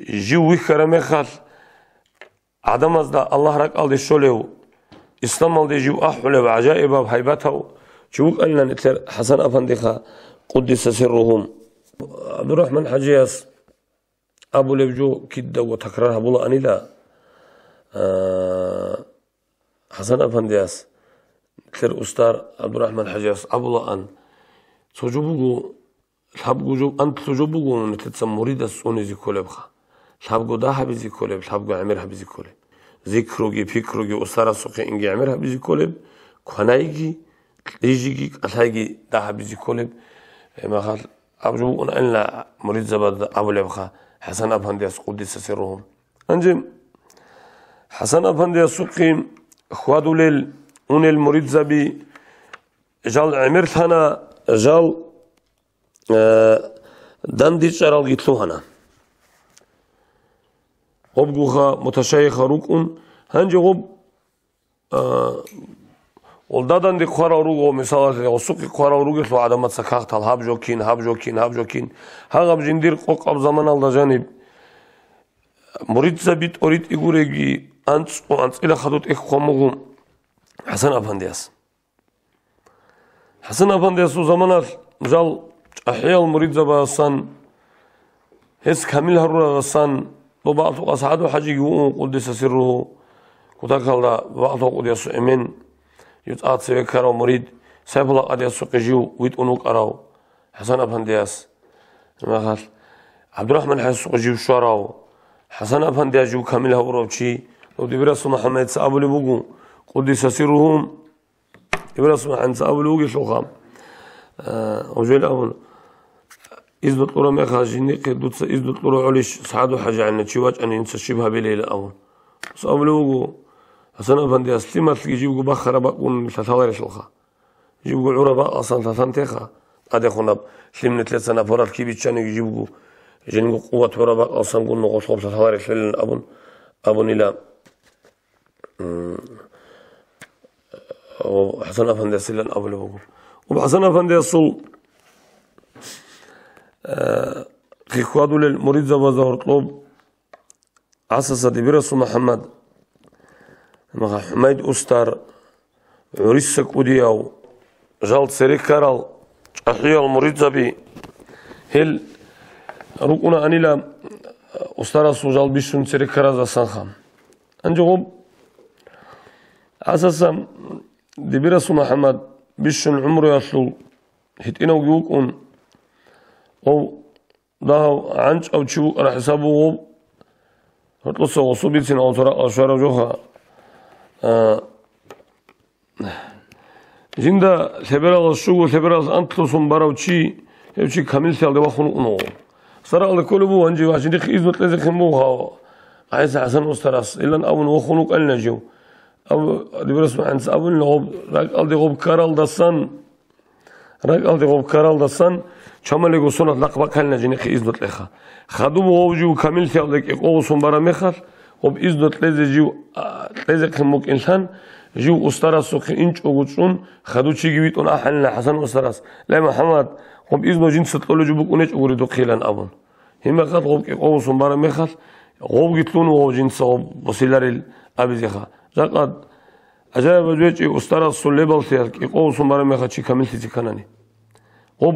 жив вихьараб мехалъ гӀадамазда Аллагь ракӀалде щолев, исламалде жив ахӀулев гӀажаибаб гьайбатав чи вукӀанилан нилъер ХӀасан-афандиха, къуддиса сирругьу. ГӀабдурахӀман-хӀажияс абулеб жо кидаго такрар гьабулаанила, а, ХӀасан-афандияс, нилъер устар ГӀабдурахӀман-хӀажияс абулаан, цо жо буго, лъабго жо, анлъго жо буго нилъеца муридас цӀунизе кколебха, лъабго дагь гьабизе кколеб, лъабго гӀемер гьабизе кколеб, зикруги, пикруги, устарасухъе инги гӀемер гьабизе кколеб, кванайги, кьижиги, кӀалъайги дагь гьабизе кколеб, гьеб мехалъ Аб жо букӀунаанила муридзабазда абулебха ХӀасан-афандияс, къуддиса сирругьу. Гьанже ХӀасан-афандиясухъе хьвадулел, унел муридзаби жал гӀемерлъана, жал, э, дандечӀаралги лъугьана. Гъобгуха муташайихал рукӀун, гьанже гъоб А, гъолдаданде хъварал руго, мисалалъе, гъосухъе хъварал ругелъул гӀадамаца кагътал: «Гьаб жо кин, гьаб жо кин, гьаб жо кин». Гьагъаб жиндир къокъаб заманалда жаниб муридзаби тӀоритӀи гуреги, анцӀго анцӀила хадуб тӀехь хъван буго ХӀасан-афандияс. ХӀасан-афандиясул заманалъ жал чӀахӀиял муридзабасан, гьес камил гьарураласан, доб бакьалъухъ СагӀаду-хӀажиги вугун, къуддиса сирругьу, кутакалда бакьалъухъ кӀудиясул эмен, жив цӀакъ цеве ккарав мурид Сайфулла-къадиясухъе жив витӀун вукӀарав ХӀасан-афандияс, гьеб мехалъ ГӀабдурахӀман-хӀажиясухъе жив щварав, ХӀасан-афандияс жив камил гьавурав чи, доб Дибирасул МухӀаммадица абулеб буго, къуддиса сирругьу, Ибрагьим ХӀанца абулев вугелъулха, э, гъужел абун, изну кьураб мехалъ жиндихъе: «Дуца изну кьурав гӀолищ, СагӀаду-хӀажи гӀанна чи вачӀани, инца щиб гьабилейилан?» абун. Гьес абулев вуго, ХӀасан-афандияс: «Лъималъги живго бахараб бакӀун лъалъаларелъулха. Живго гӀураб бакӀалсан лъалъан теха, тӀадехунаб лъим нилъеца напоралъ киб биччаниги живго, жинго къуват гӀураб бакӀалсангун нугъулъ гъоб лъалъаларелъулин», абун, абунила. М, ХӀасан-афандиясилан абулеб буго. Ва ХӀасан-афандиясул, э, хихьвадулел муридзабазда гьоркьоб ГӀасаса Дибирасул МухӀаммад, ХӀумайд устар, гӀуриса кӀудияв, жал цере ккарал чӀахӀиял муридзаби, гьел рукӀунаанила устарасул жал бищун цере ккаразасанха. Гьанже гъоб ГӀасаса Дибирасул МухӀаммад бищун гӀумруялъул гьитӀинавги вукӀун, гъов дагьав гӀанчӀав чи вукӀара хӀисаб буго. Гьоркьоса гъосул бицин гъосул ракъа щварав жоха. А, жинда лъебералас щуго, лъебералас антлъусун барав чи, гьев чи камиллъиялде вахун вукӀун вуго. Сарагъалда кколеб буго гьанже ва жиндихъ изну кьезехъин буго гьав ГӀайса ХӀасан устарас, илан абун вахун вукӀанила жив. Абу, дибирас магӀанца абунила гъоб, ракӀалде гъоб ккаралдасан, ракӀалде гъоб ккаралдасан чамалиго сонат лахъ баккалина жинихъе изну кьеха. Хадуб гъов жив камиллъиялде кӀикъовусун бараб мехалъ, гъоб изну кьезе жив, а, кьезехъин букӀинлъан, жив устарасухъе инчӀого чӀун, хадучиги витӀун ахӀанила ХӀасан устарас: «Ле, МухӀаммад, гъоб изну жинца кьолеб жо букӀунечӀогури духъилан», – абун. Гьеб мехалъ гъоб кӀикъовусун бараб мехалъ, гъовги лъун вуго жинца гъоб босиларел абизеха. Жакъа ГӀажаибаб гьечӀеб устарасул лебаллъиялъ кӀикъовусун бараб мехалъ чи камиллъизе кканани. Гъоб,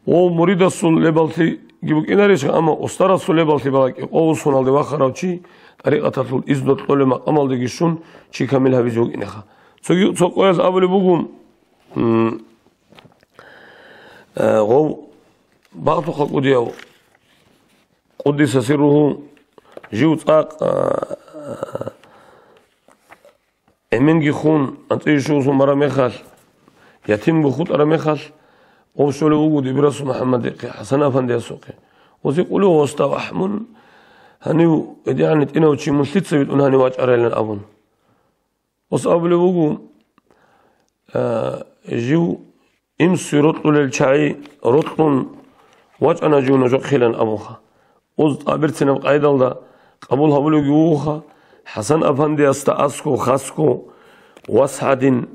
гъов муридасул лебаллъиги букӀинарищха, амма устарасул лебаллъи бала кӀикъовусуналде вахарав чи тӀарикъаталъул изну кьолеб макъамалдеги щун чи камил гьабизе вукӀинеха. Цоги цо къоялъ абулеб буго, м, э, гъов багьлъухъа кӀудияв, къуддиса сирругьу, жив цӀакъ, а, Эменги хун, анцӀила щугьун бараб мехалъ, ятимго хутӀараб мехалъ, гъов щолев вуго дибирасул МухӀаммадихъе, ХӀасан афандиясухъе. Гъоз гьикъулев гъосда: «Вагь, мун гьанив гьедигӀан гьитӀинав чи мун лъица витӀун гьанив вачӀарайилан?» – абун. Гъос абулев вуго: «Э, жив Имсуе рокьулел чагӀи рокьун вачӀана жив нужехъилан», – абунха. Гъоз тӀаберцинаб къайдалда къабул гьабулевги вугоха, ХӀасан афандиясда аскӀов хасго вас гьадин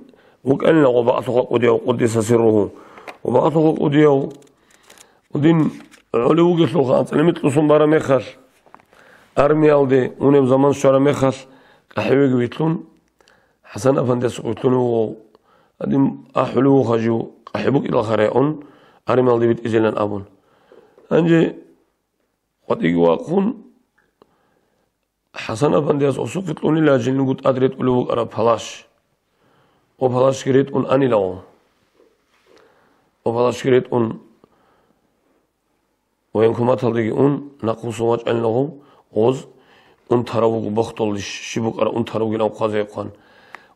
вукӀанила гъоб багьлъухъа кӀудияв, къуддиса сирругьу. Гъоб багьлъухъа кӀудияв гьадин гӀолев вугелъулха, анцӀила микьусун бараб мехалъ, армиялде унеб заман щвараб мехалъ, къахӀивеги вилълъун, ХӀасан афандияс вилълъун вуго, гьадин ахӀулев вуха жив, къахӀи букӀиналъха регӀун, армиялде витӀизилан абун. Гьанже къватӀиги вахъун, ХӀасан афандияс осухъе кьунила жиндирго тӀад ретӀулев вукӀараб палащ. О палащги ретӀун анилаго. О палащги ретӀун Военкоматалдеги ун, нахъвуссун вачӀанила гъов, гъоз унтарав вуго, бохдулде щиб букӀараб унтарав вугилан хъвазе хъван.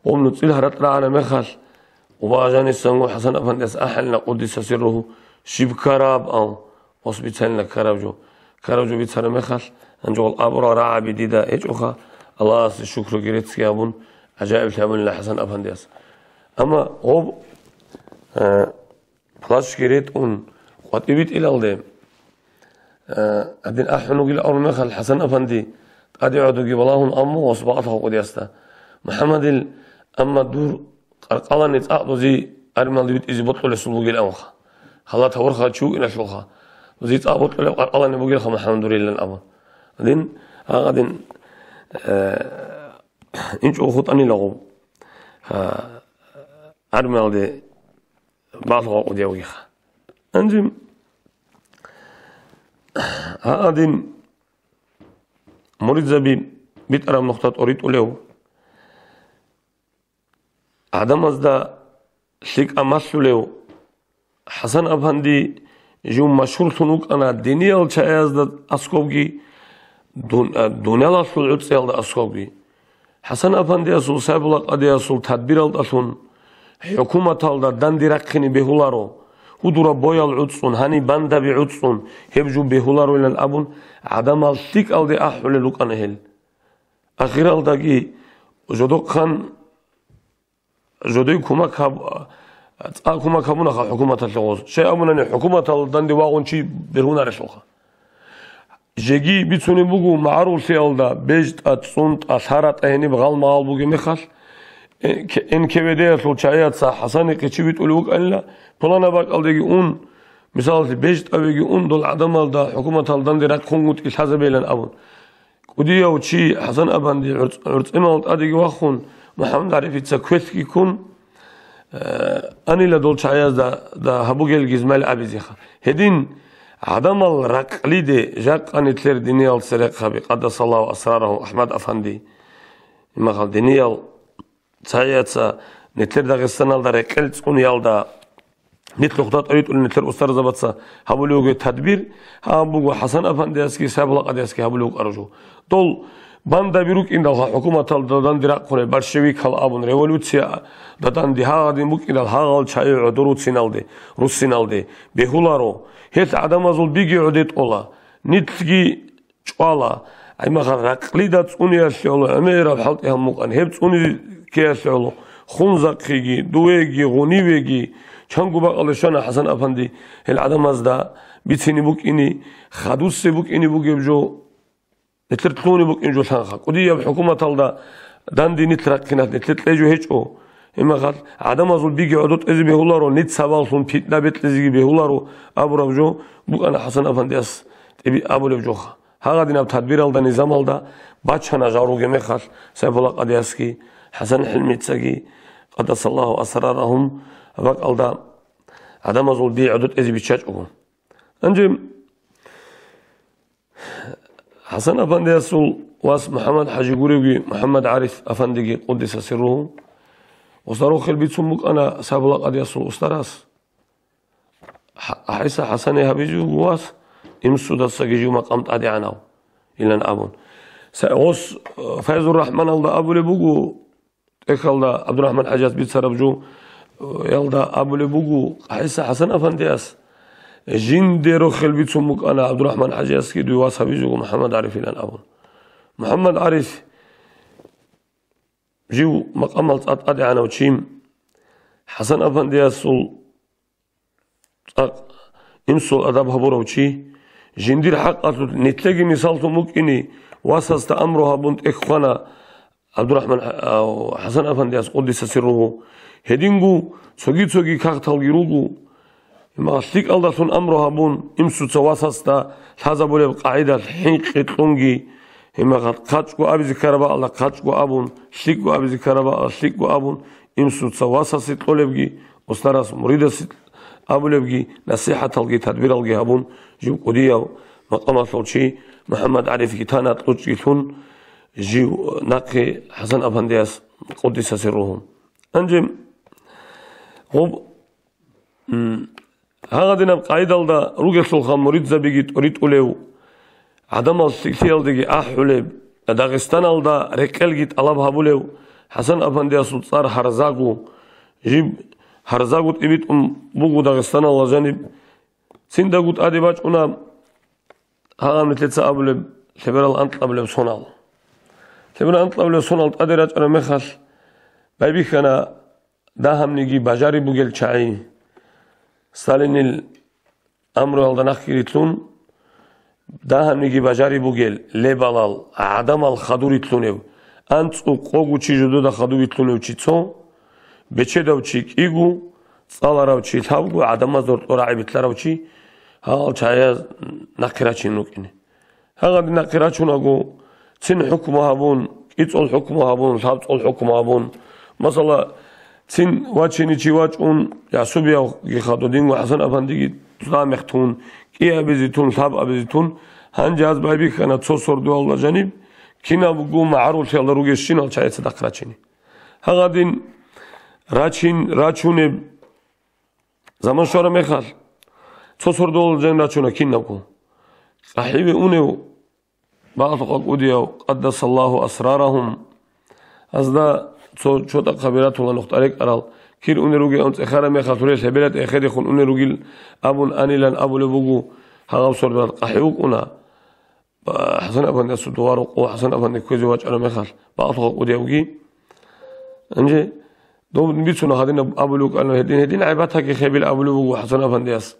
Гъов нуцӀил гьаракь рагӀараб мехалъ, убагьанисанго ХӀасан афандияс ахӀанила, къуддиса сирругьу, щиб ккараб, ав, гъос бицанила ккараб жо. Ккараб жо бицараб мехалъ, гьанже гъол абурал рагӀаби дида гьечӀоха, Аллагьасе шукруги реццги гьабун, гӀажаиблъи гьабунила ХӀасан афандияс. Амма гъов, э, Плащги ретӀун, къватӀи битӀилалде, а, гьадин ахӀун вугил абураб мехалъ, ХӀасан-афанди тӀаде гӀодоги балагьун абун буго гъос багьлъухъа кӀудиясда: «МухӀаммадил, амма дур къаркъалани цӀакъ дозе армиялде битӀизе бокьулесул бугил», – абунха. Халат гьавурхал чи вукӀиналъулха. «Дозе цӀакъ бокьулеб къаркъалани бугилха, МухӀаммад, дурилан», – абун. Гьадин, гьагъадин, э, инчӀого хутӀанила гъов. Гьа, армиялде багьлъухъа кӀудияв вугиха. Гьанже гьадин муридзаби битӀараб нухда тӀоритӀулев, гӀадамазда лъикӀа малъулев ХӀасан-афанди жив машгьурлъун вукӀана диниял чагӀазда аскобги, дун-, а, дуниялалъул гӀуцӀиялда аскобги. ХӀасан-афандиясул, Сайбулла-къадиясул тадбиралдалъун хӀукуматалда данде рахъине бегьуларо, гьудураб боял гӀуцӀун, гьаниб бандаби гӀуцӀун, гьеб жо бегьулароилан абун, гӀадамал лъикӀалде ахӀулел рукӀана гьел. Ахиралдаги жодохъан жодой кумак гьаб-, цӀа кумак гьабунаха хӀукуматалъе гъоз. Щай абунани, хӀукуматалда данде вагъун чи бергьунарелъулха. Жеги бицунеб буго, магӀаруллъиялда бежтӀа, цӀунтӀа, лъаратӀа гьениб гъалмагъал бугеб мехалъ, э, К-, Н К В Д-ялъул чагӀияца ХӀасанихъе чи витӀулев вукӀанила, пуланаб бакӀалдеги ун, мисалалъе, бежтӀавеги ун, дол гӀадамалда хӀукуматалда данде рахъунгутӀи лъазабейилан абун. КӀудияв чи ХӀасан-афанди гӀурцӀ-, гӀурцӀимал тӀадеги вахун, МухӀаммад ГӀарифица квелъги ккун, э, анила дол чагӀазда да гьабугел гизмал абизеха. Гьедин гӀадамал ракълиде жакъа нилъер диниял церехъаби, къаддасаллагьу асрарагьу, АхӀмад-афанди, имахал диниял цайаца нилъер Дагъистаналда рекъел цӀуниялда Нилъ нухда тӀоритӀулин нилъер устарзабаца гьабулев вугев тадбир, гьаб буго ХӀасан-афандиясги Сайфулла-къадиясги гьабулев вукӀарав жо. Дол бандаби рукӀиндалха хӀукуматалда данде рахъунел большевикал абун революция данде гьагъадин букӀиндал гьагъал чагӀи гӀодор руциналде, руссиналде бегьуларо. Гьел гӀадамазул биги гӀодетӀола, нилъги чӀвала, гӀимахъал ракълида цӀуниялъе гӀоло гӀемераб хӀалтӀи гьамукъан, гьеб цӀуни ккеялъе гӀоло, Хунзахъиги, Дувеги, Гъунивеги, чанго бакъалде щвана ХӀасан-афанди гьел гӀадамазда бицине букӀине, хадусе букӀине бугеб жо, нилъер лъугьуне букӀин жо лъанха. КӀудияб хӀукуматалда данде нилъ рахъиналъ нилъер кьей жо гьечӀо. Гьимахъал гӀадамазул биги гӀодотӀезе бегьуларо, нилъ сабаблъун питна бекьизеги бегьуларо абураб жо букӀана ХӀасан-афандияс тӀиби абулеб жоха. Гьагъадинаб тадбиралда, низамалда бачана жал ругеб мехалъ, Сайфулла-къадиясги, ХӀасан ХӀилмицаги, къаддасаллагьу асрарагьум, бакӀалда гӀадамазул би гӀодотӀезе биччачӀого. Гьанже ХӀасан-афандиясул вас МухӀаммад-хӀажи гуревги, МухӀаммад-гӀариф афандиги, къуддиса сирругьу, устарохел бицун букӀана Сайфулла-къадиясул устарас. ХӀа-, гьайса ХӀасане гьабизе вуго вас, инсудасаги жив макъам тӀадегӀанав, илан абун. Са-, гъос, э, Файзур-Рахманалда абулеб буго, тӀехьалда ГӀабдурахӀман-хӀажияс бицараб жо, э, ялда абулеб буго, гьайса ХӀасан-афандияс жинде рохел бицун букӀана ГӀабдурахӀман-хӀажиясги дуе вас гьабизе вуго МухӀаммад-гӀариф, илан абун. МухӀаммад-гӀариф жив макъамал цӀа-, тӀадегӀанав чи, ХӀасан-афандиясул цӀакъ инсул адаб гьабурав чи, жиндир хӀакъалъулъ нилъеги мисаллъун букӀине, васасда амру гьабун тӀехь хвана ГӀабдурахӀман, а, ХӀасан-афандияс, къуддиса сирругьу. Гьединго цоги-цоги кагъталги руго. Гьимахъ лъикӀалдалъун амру гьабун, инсуца васасда лъазабулеб къагӀидалъ хӀинкъи кьунги, гьимахъ хъачӀго абизе ккараб бакӀалда хъачӀго абун, лъикӀго абизе ккараб бакӀалда лъикӀго абун, инсуца васасе кьолебги, устарас муридасе абулебги, насихӀаталги тадбиралги гьабун, жив кӀудияв макъамалъул чи МухӀаммад-гӀарифги тана кьучӀги лъун, жив нахъе ХӀасан-афандияс, къуддиса сирругьу. Гьанже гъоб М, гьагъадинаб къайдалда ругелъулха муридзабиги тӀоритӀулев, гӀадамал лъикӀлъиялдеги ахӀулеб, Дагъистаналда рекъелги тӀалаб гьабулев ХӀасан-афандиясул цӀар гьарзаго, жиб гьарзаго тӀибитӀун буго Дагъистаналда жаниб. Циндаго тӀаде бачӀуна гьагъаб нилъеца абулеб лъеберал анкьабилеб сонал. Лъеберал анкьабилеб сонал тӀаде рачӀараб мехалъ, байбихьана дагьабниги бажари бугел чагӀи. Сталинил амруялда нахъгирилъун, дагьабниги бажари бугел лебалал, гӀадамал хадурилъунев, анцӀу къого чи жидеда хадубилъунев чи цо, бечедав чи кӀиго, цӀаларав чи лъабго, гӀадамаз доркьо рагӀи билълъарав чи гьал чагӀияз нахъе рачин рукӀине. Гьагъадин нахъе рачунаго, цин хӀукму гьабун, кӀицӀул хӀукму гьабун, лъабцӀул хӀукму гьабун. Масала, цин вачине чи вачӀун, ясубиявги хадудинго ХӀасан-афандиги цӀа мехтун, кӀиабизе тун, лъабабизе тун, гьанже гьаз байбихьана цо сордоялда жаниб, кинабго магӀарулъиялда ругещинал чагӀи цадахъ рачине. Гьагъадин рачин, рачунеб Заман щвараб мехалъ, цо сордоялда жаниб рачуна кинабго. КъахӀиве унев, бакьалъухъа кӀудияв, къаддасаллагьу асрарагьум, гьазда цо чотӀахъаби ратула нухтӀа рекӀарал, кир унел ругеан цӀехараб мехалъ гьурел гьебелат эхедехун унел ругил абун анилан абулеб буго, гьагъаб сордоял къахӀи вукӀуна. Ба-, ХӀасан-афандиясул дова рокъо ХӀасан-афанди кквезе вачӀараб мехалъ, бакьалъухъа кӀудиявги. Гьанже дов бицуна гьадинаб абулев вукӀана, гьедин, гьедин гӀайбатаги хебил абулев вуго ХӀасан-афандияс,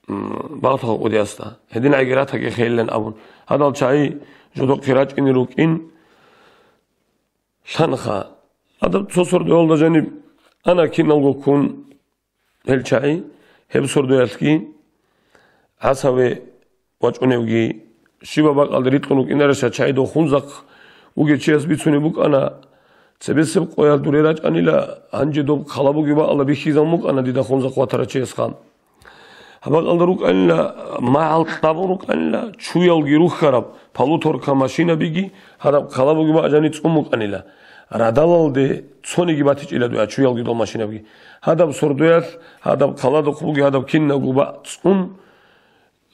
м, бакьалъухъа кӀудиясда. Гьедин гӀайги ратаги хейилан абун. Гьадал чагӀи жодохъе рачӀине рукӀин лъанха. Гьадаб цо сордоялда жаниб ана киналго ккун, гьел чагӀи, гьеб сордоялъги, гӀасаве вачӀуневги, щибаб бакӀалде рикьун вукӀинареша чагӀи дохун захъ вугев чияс бицунеб букӀана, цебесеб къоялъ дуре рачӀанила, гьанже доб хъалабуги бакӀалда бихьизабун букӀана дида хун захъ ватарав чиясха. Гьаб бакӀалда рукӀанила, магӀал кьабун рукӀанила, чуялги рухьараб, полуторка машинабиги, гьадаб хъалабуги бакӀ жани цӀун букӀанила. радалалде цониги батичӀила дугӀа, чуялги дол машинабги. Гьадаб сордоялъ, гьадаб хъаладухъ буги, гьадаб кинабго бацӀцӀун,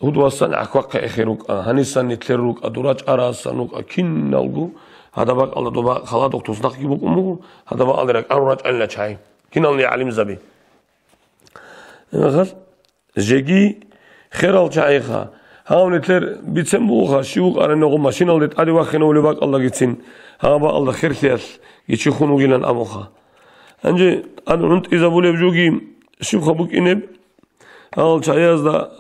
гьудвасан гӀахьвахъе эхер рукӀа, гьанисан нилъер рукӀа, дура чӀарасан рукӀа, киналго гьадаб бакӀалда доба хъаладухъ туснахъги букӀун буго, гьадаб бакӀалде ракӀарун рачӀанила чагӀи. Кинални гӀалимзаби. Жеги херал чагӀиха. Гьав, нилъер бицен бугоха, щив вукӀарани гъо машиналде тӀаде вахинавулеб бакӀалдагицин, гьаб бакӀалда херлъиялъги чи хун вугилан абуха. Гьанже тӀад гӀунтӀизабулеб жоги щибха букӀинеб? Гьал чагӀиязда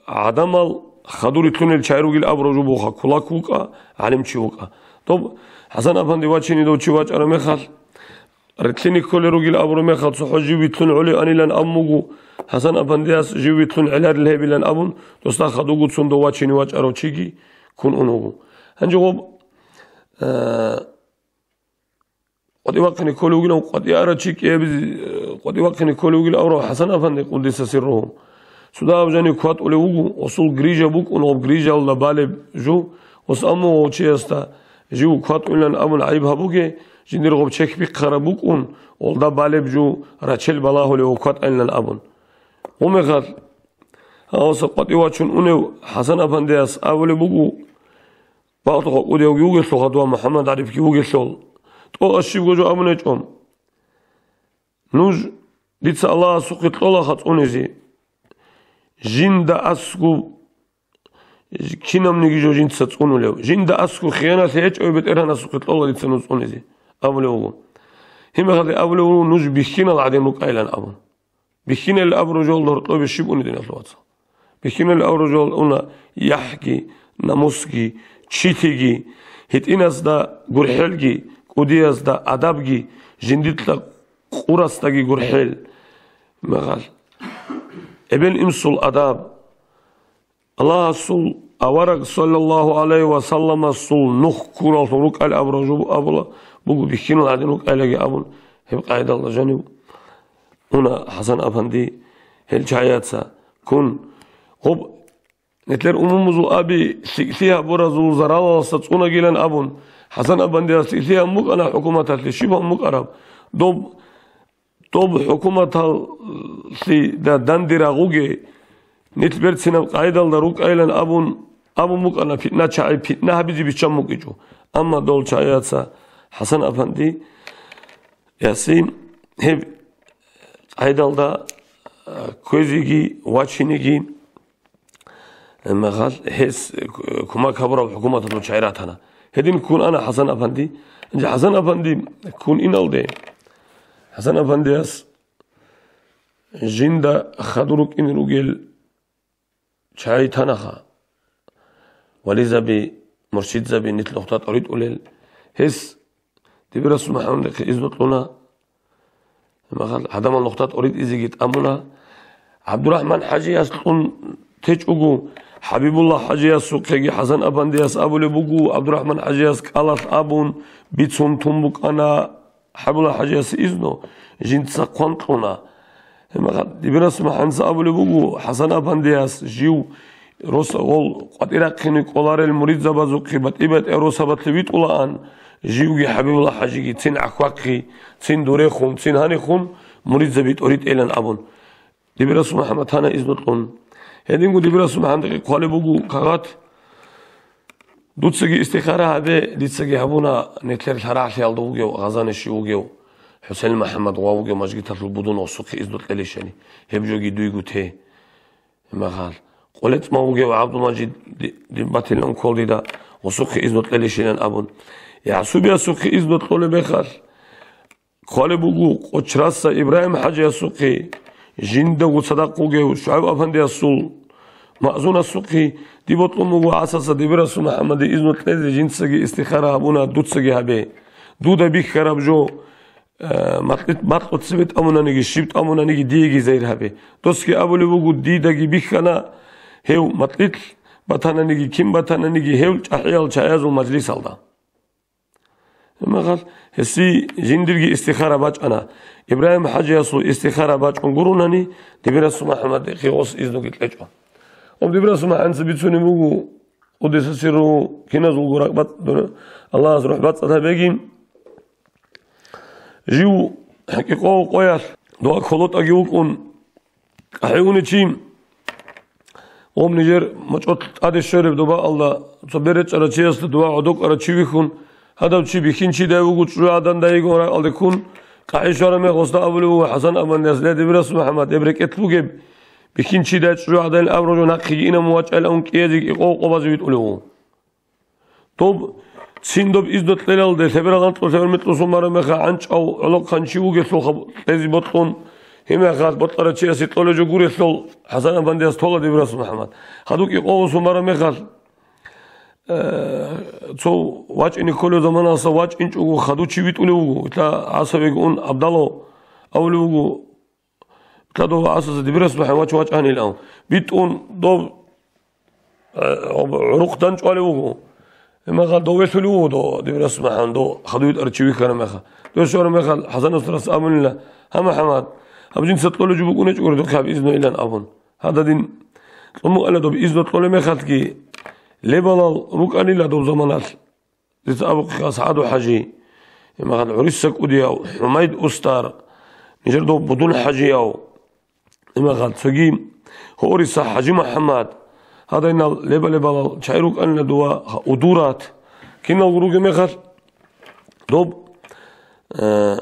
гӀадамал хадур рилълъунел чагӀи ругел абураб жо бугоха, кулак вукӀа, гӀалимчи вукӀа. Доб ХӀасан-афанди вачине дов чи вачӀараб мехалъ, рилълъине кколел ругел абураб мехалъ, цохӀо жив вилълъун гӀолеб анилан абун буго, ХӀасан-афандияс жив вилълъун гӀеларил гьебилан абун, досда хадугуцун дов вачине вачӀарав чиги ккун ун вуго. Гьанже гъоб, э, къватӀивахъине кколев вугилан, къватӀиарав чи кӀиабизе, э, къватӀивахъине кколев вугилан абурав ХӀасан-афанди, къуддиса сирругьу. Цо дагьаб жанив кватӀулев вуго, гъосул грижа букӀун, гъоб грижалда балеб жо, гъос амму гъов чиясда жив кватӀулилан абун гӀайиб гьабуге, жиндир гъоб чехь бихъараб букӀун, гъолда балеб жо рачел балагьулев ва кватӀайилан абун. Гъумехалъ, гьаваса къватӀив вачун унев ХӀасан-афандияс абулеб буго, багьлъухъа кӀудиявги вугелъулха дова МухӀаммад ГӀарифги вугелъул, тӀокӀав щибго жо абун гьечӀо. Нуж, дица Аллагьасухъе кьолаха цӀунизе. Жинда аскӀуб кинабниги жо жинца цӀунулев. Жинда аскӀуб хияналъи гьечӀев БетӀергьанасухъе кьола дица нуж цӀунизе, абулев вуго. Гьебмехалде абулев вуго, нуж бихьинал гӀадин рукӀайилан абун. Бихьинал абураб жоялда гьоркьобе щиб уна, диналъул вацал? Бихьинал абураб жоялда уна яхӀги, намусги, чилъиги, гьитӀиназда гурхӀелги, кӀудиязда адабги, жиндилъа къурасдаги гурхӀел. Мегъал. Эбел-инсул адаб. Аллагьасул авараг саллаллагьу гӀалайгьи ва салламасул нух ккураллъун рукӀал абураб жо абула буго, бихьинал гӀадин рукӀайлаги абун, гьеб къайдалда жанив уна ХӀасан-афанди гьел чагӀияца ккун. Гъоб нилъер умумузул аби лъикӀлъи гьабуразул заралалдаса цӀунагилан абун, ХӀасан-афандияс лъикӀлъи гьабун букӀана хӀукуматалъе, щиб гьабун букӀараб? Доб Доб хӀукуматалъе да-, данде рагъуге, нилъ берцинаб къайдалда рукӀайилан абун, абун букӀана, питна чагӀи питна гьабизе биччан букӀичӀо. Амма дол чагӀияца ХӀасан-афанди ясин гьеб къайдалда, а, кквезеги вачинеги Гьебмехалъ гьес кумек гьабураб хӀукуматалъул чагӀи ратана. Гьедин ккун ана ХӀасан-афанди. Гьанже ХӀасан-афанди ккун иналде, ХӀасан-афандияс жинда хадур рукӀине ругел чагӀи танаха. Вализаби, муршидзаби нилъ нухда тӀоритӀулел. Гьес Дибирасул МухӀаммадихъе изну кьуна. Гьадамал нухда тӀоритӀизеги тӀамуна. ГӀабдурахӀман ХӀажияс кьун течӀого, ХӀабибулла ХӀажиясухъеги ХӀасан-афандияс абулеб буго, ГӀабдурахӀман ХӀажияс кӀалалъ абун, бицун тун букӀана ХӀабибулла ХӀажиясе изну, жинца хъван кьуна. Гьебмехалъ Дибирасул МухӀаммадица абулеб буго, ХӀасан-афандияс жив рос-, гъол къватӀирахъине кӀоларел муридзабазухъе батӀи-батӀияб росабалъе витӀулаан, живги ХӀабибулла ХӀажиги цин гӀахьвахъи, цин дурехун, цин гьанихун муридзаби тӀоритӀейилан абун. Дибирасул МухӀаммад гьана изну кьун. Гьединго Дибирасул МухӀаммадихъе хъвалеб буго кагъат. Дуцаги истихара гьабе, дицаги гьабуна, нилъер лъарагӀлъиялда вугев, Гъазанишев вугев, ХӀусейн МухӀаммад гъов вугев мажгиталъул будун гъосухъе изну кьелищали, гьеб жоги дуйго те. Гьебмехалъ, КъолецӀма вугев ГӀабдулмажид ди-, диб батилан ккол дида, гъосухъе изну кьелищилан абун. ЯгӀсубиясухъе изну кьолеб мехалъ, хъвалеб буго Къочраса Ибрагьим ХӀажиясухъе, жиндаго цадахъ вугев ШугӀайб-афандиясул маъзунасухъе, диб бокьун буго гӀасаса Дибирасул МухӀаммаде изну кьезе, жинцаги истихара гьабуна, дуцаги гьабе. Дуда бихьараб жо, э, макьи-, макьу цебе тӀамунаниги, щиб тӀамунаниги диеги зайир гьабе. Досги абулеб буго, дидаги бихьана гьев макьилъ батананиги, кин батананиги гьев чӀахӀиял чагӀазул мажлисалда. Гьебмехалъ гьесие жиндирги истихара бачӀана. Ибрагьим ХӀажиясул истихара бачӀун гуронани, Дибирасул МухӀаммадихъе гъос изнуги кьечӀо. Гъоб Дибирасул МухӀаммадица бицунеб буго, къуддиса сирругьу, киназулго ракӀбацӀ-, дур-, Аллагьас рухӀ бацӀцӀад гьабеги, Жив кӀикъоялда къоялъ дова кколотӀаги вукӀун, къахӀи унев чи, гъоб нижер мочӀолъ тӀаде щвараб доба алда, цо бер речӀарав чиясда дова гӀодов кӀарав чи вихьун, гьадав чи бихьинчидай вуго, чӀужугӀадан дайигун ракӀалде ккун, къахӀи щвараб мехалъ гьесда абулеб буго ХӀасан-афандияс: «Ле, Дибирас МухӀаммад, гьеб рекӀелъ бугеб бихьинчидай чӀужугӀадан абураб жо нахъеги инаб мун вачӀайилан кӀиязеги кӀикъоялда къо базе витӀулев вуго». Доб цин доб изну кьелалде, лъеберагъанкьлу лъебермикьлу сумараб мехалъ гӀанчӀав гӀолохъанчи вугелъулха кьезе бокьун, гьеб мехалъ бокьарав чиясе кьолеб жо гурелъул, ХӀасан-афандияс тола Дибирас МухӀаммад. Гьадув кӀикъоялда сумараб мехалъ, э, цо вачӀине кколеб заманалъа вачӀинчӀого хадув чи витӀулев вуго, итла гӀасавеги ун абдалав абулев вуго. Итла дов гӀасаса Дибирас МухӀаммад вачӀайилан. БитӀун дов, э, гӀурухъ данчӀвалев вуго. Гьеб мехалъ дов велъулев вуго дов Дибирас МухӀаммад, дов хадув витӀарав чи вихьараб мехалъ. Дов щвараб мехалъ ХӀасанасда абунила: «Гьа, МухӀаммад, гьаб жинца кьолеб жо букӀунечӀого духъе гьаб изну илан», — абун. Гьадин, кьун букӀана доб изну кьолеб мехалъги, лебалал рукӀанила доб заманалъ. Дица абухъе АсгӀаду-хӀажи, имагьал ГӀуриса кӀудияв, ХӀумайд устар, нижер дов Будун-хӀажияв, имагьал цоги Гьориса ХӀажи-МухӀаммад, гьадинал леба-лебалал чагӀи рукӀанила дова, Удурат, киналго ругеб мехалъ, доб, э,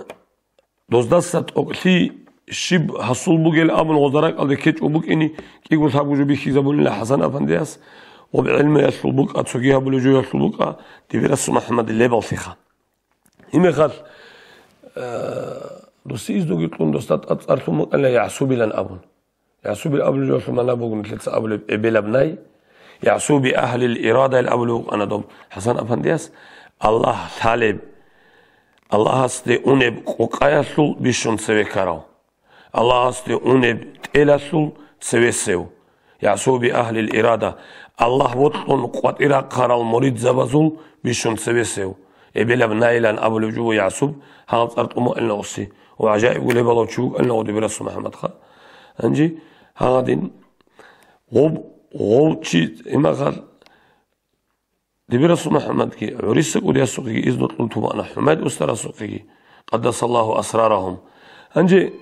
Доздаса тӀокӀлъи щиб гьасул бугел абун гъоза ракӀалде ккечӀо букӀине, кӀиго-лъабго жо бихьизабунила ХӀасан-афандияс, гъоб гӀелмуялъул букӀа, цоги гьабулеб жоялъул букӀа Дибирасул МухӀаммадил лебаллъиха. Гьеб мехалъ, э, досие изнуги кьун, досда тӀад цӀар лъун букӀана ЯгӀсубилан абун. ЯгӀсубил абулеб жоялъул магӀна буго нилъеца абулеб эбелаб най. ЯгӀсуби агьлил ирадайил абулеб букӀана доб ХӀасан-афандияс, Аллагь лъалеб, Аллагьасде унеб къокъаялъул бищун цеве ккарав, Аллагьасде унеб тӀелалъул цевесев. ЯгӀсуби агьлил ирада, Аллагь вокьун къватӀир рахъарал муридзабазул бищун цевесев. Эбелаб найилан абулеб жо буго ЯгӀсуб, гьагъаб цӀар тӀумугӀилна гъуси. Ва гӀажаиб гулебалав чи вукӀана гъо Дибирасул МухӀаммадха. Гьанже гьагъадин гъоб, гъов чи имахал Дибирасул МухӀаммадги, ГӀуриса кӀудиясухъеги изну кьун тумаана, ХӀумайд устарасухъеги, къаддасаллагьу асрарагьум. Гьанже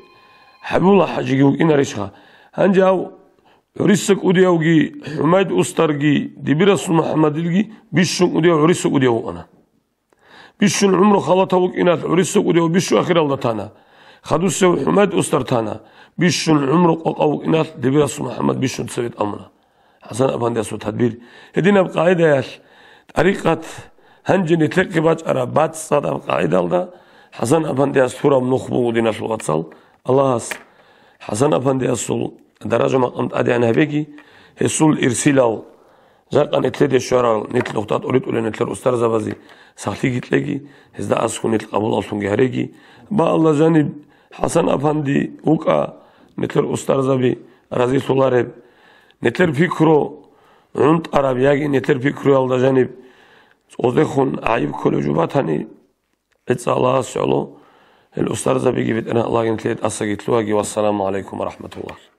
ХӀабибулла хӀажиги вукӀинарищха? Гьанже гьав ГӀуриса кӀудиявги, ХӀумайд устарги, Дибирасул МухӀаммадилги бищун кӀудияв ГӀуриса кӀудияв вукӀана. Бищун гӀумру халатав вукӀиналъ ГӀуриса кӀудияв бищун ахиралда тана. Хадусев ХӀумайд устар тана. Бищун гӀумру къокъав вукӀиналъ Дибирасул МухӀаммад бищун цеве тӀамуна. ХӀасан-афандиясул тадбир. Гьединаб къагӀидаялъ, тӀарикъат гьанже нилъехъе бачӀараб бацӀцӀадаб къагӀидалда ХӀасан-афандияс лъураб нух буго, диналъул вацал. Аллагьас ХӀасан-афандиясул даража-макъам тӀадегӀан гьабеги, гьесул ирсилал, жакъа нилъеде щварал, нилъ нухда тӀоритӀулел нилъер устарзабазе сахлъиги кьеги, гьезда аскӀун нилъ къабулаллъунги гьареги. Ва Аллагь жаниб ХӀасан-афанди вукӀа, нилъер устарзаби разилъулареб. Нилъер пикру гӀунтӀараб яги нилъер пикруялда жаниб цӀоздехун гӀайиб кколеб жо батани, гӀицӀа Аллагьас гӀоло, гьел устарзабиги БетӀергьан Аллагьги нилъее тӀасаги лъугьаги. Вассаламу гӀалайкум ва рахӀматуллагь.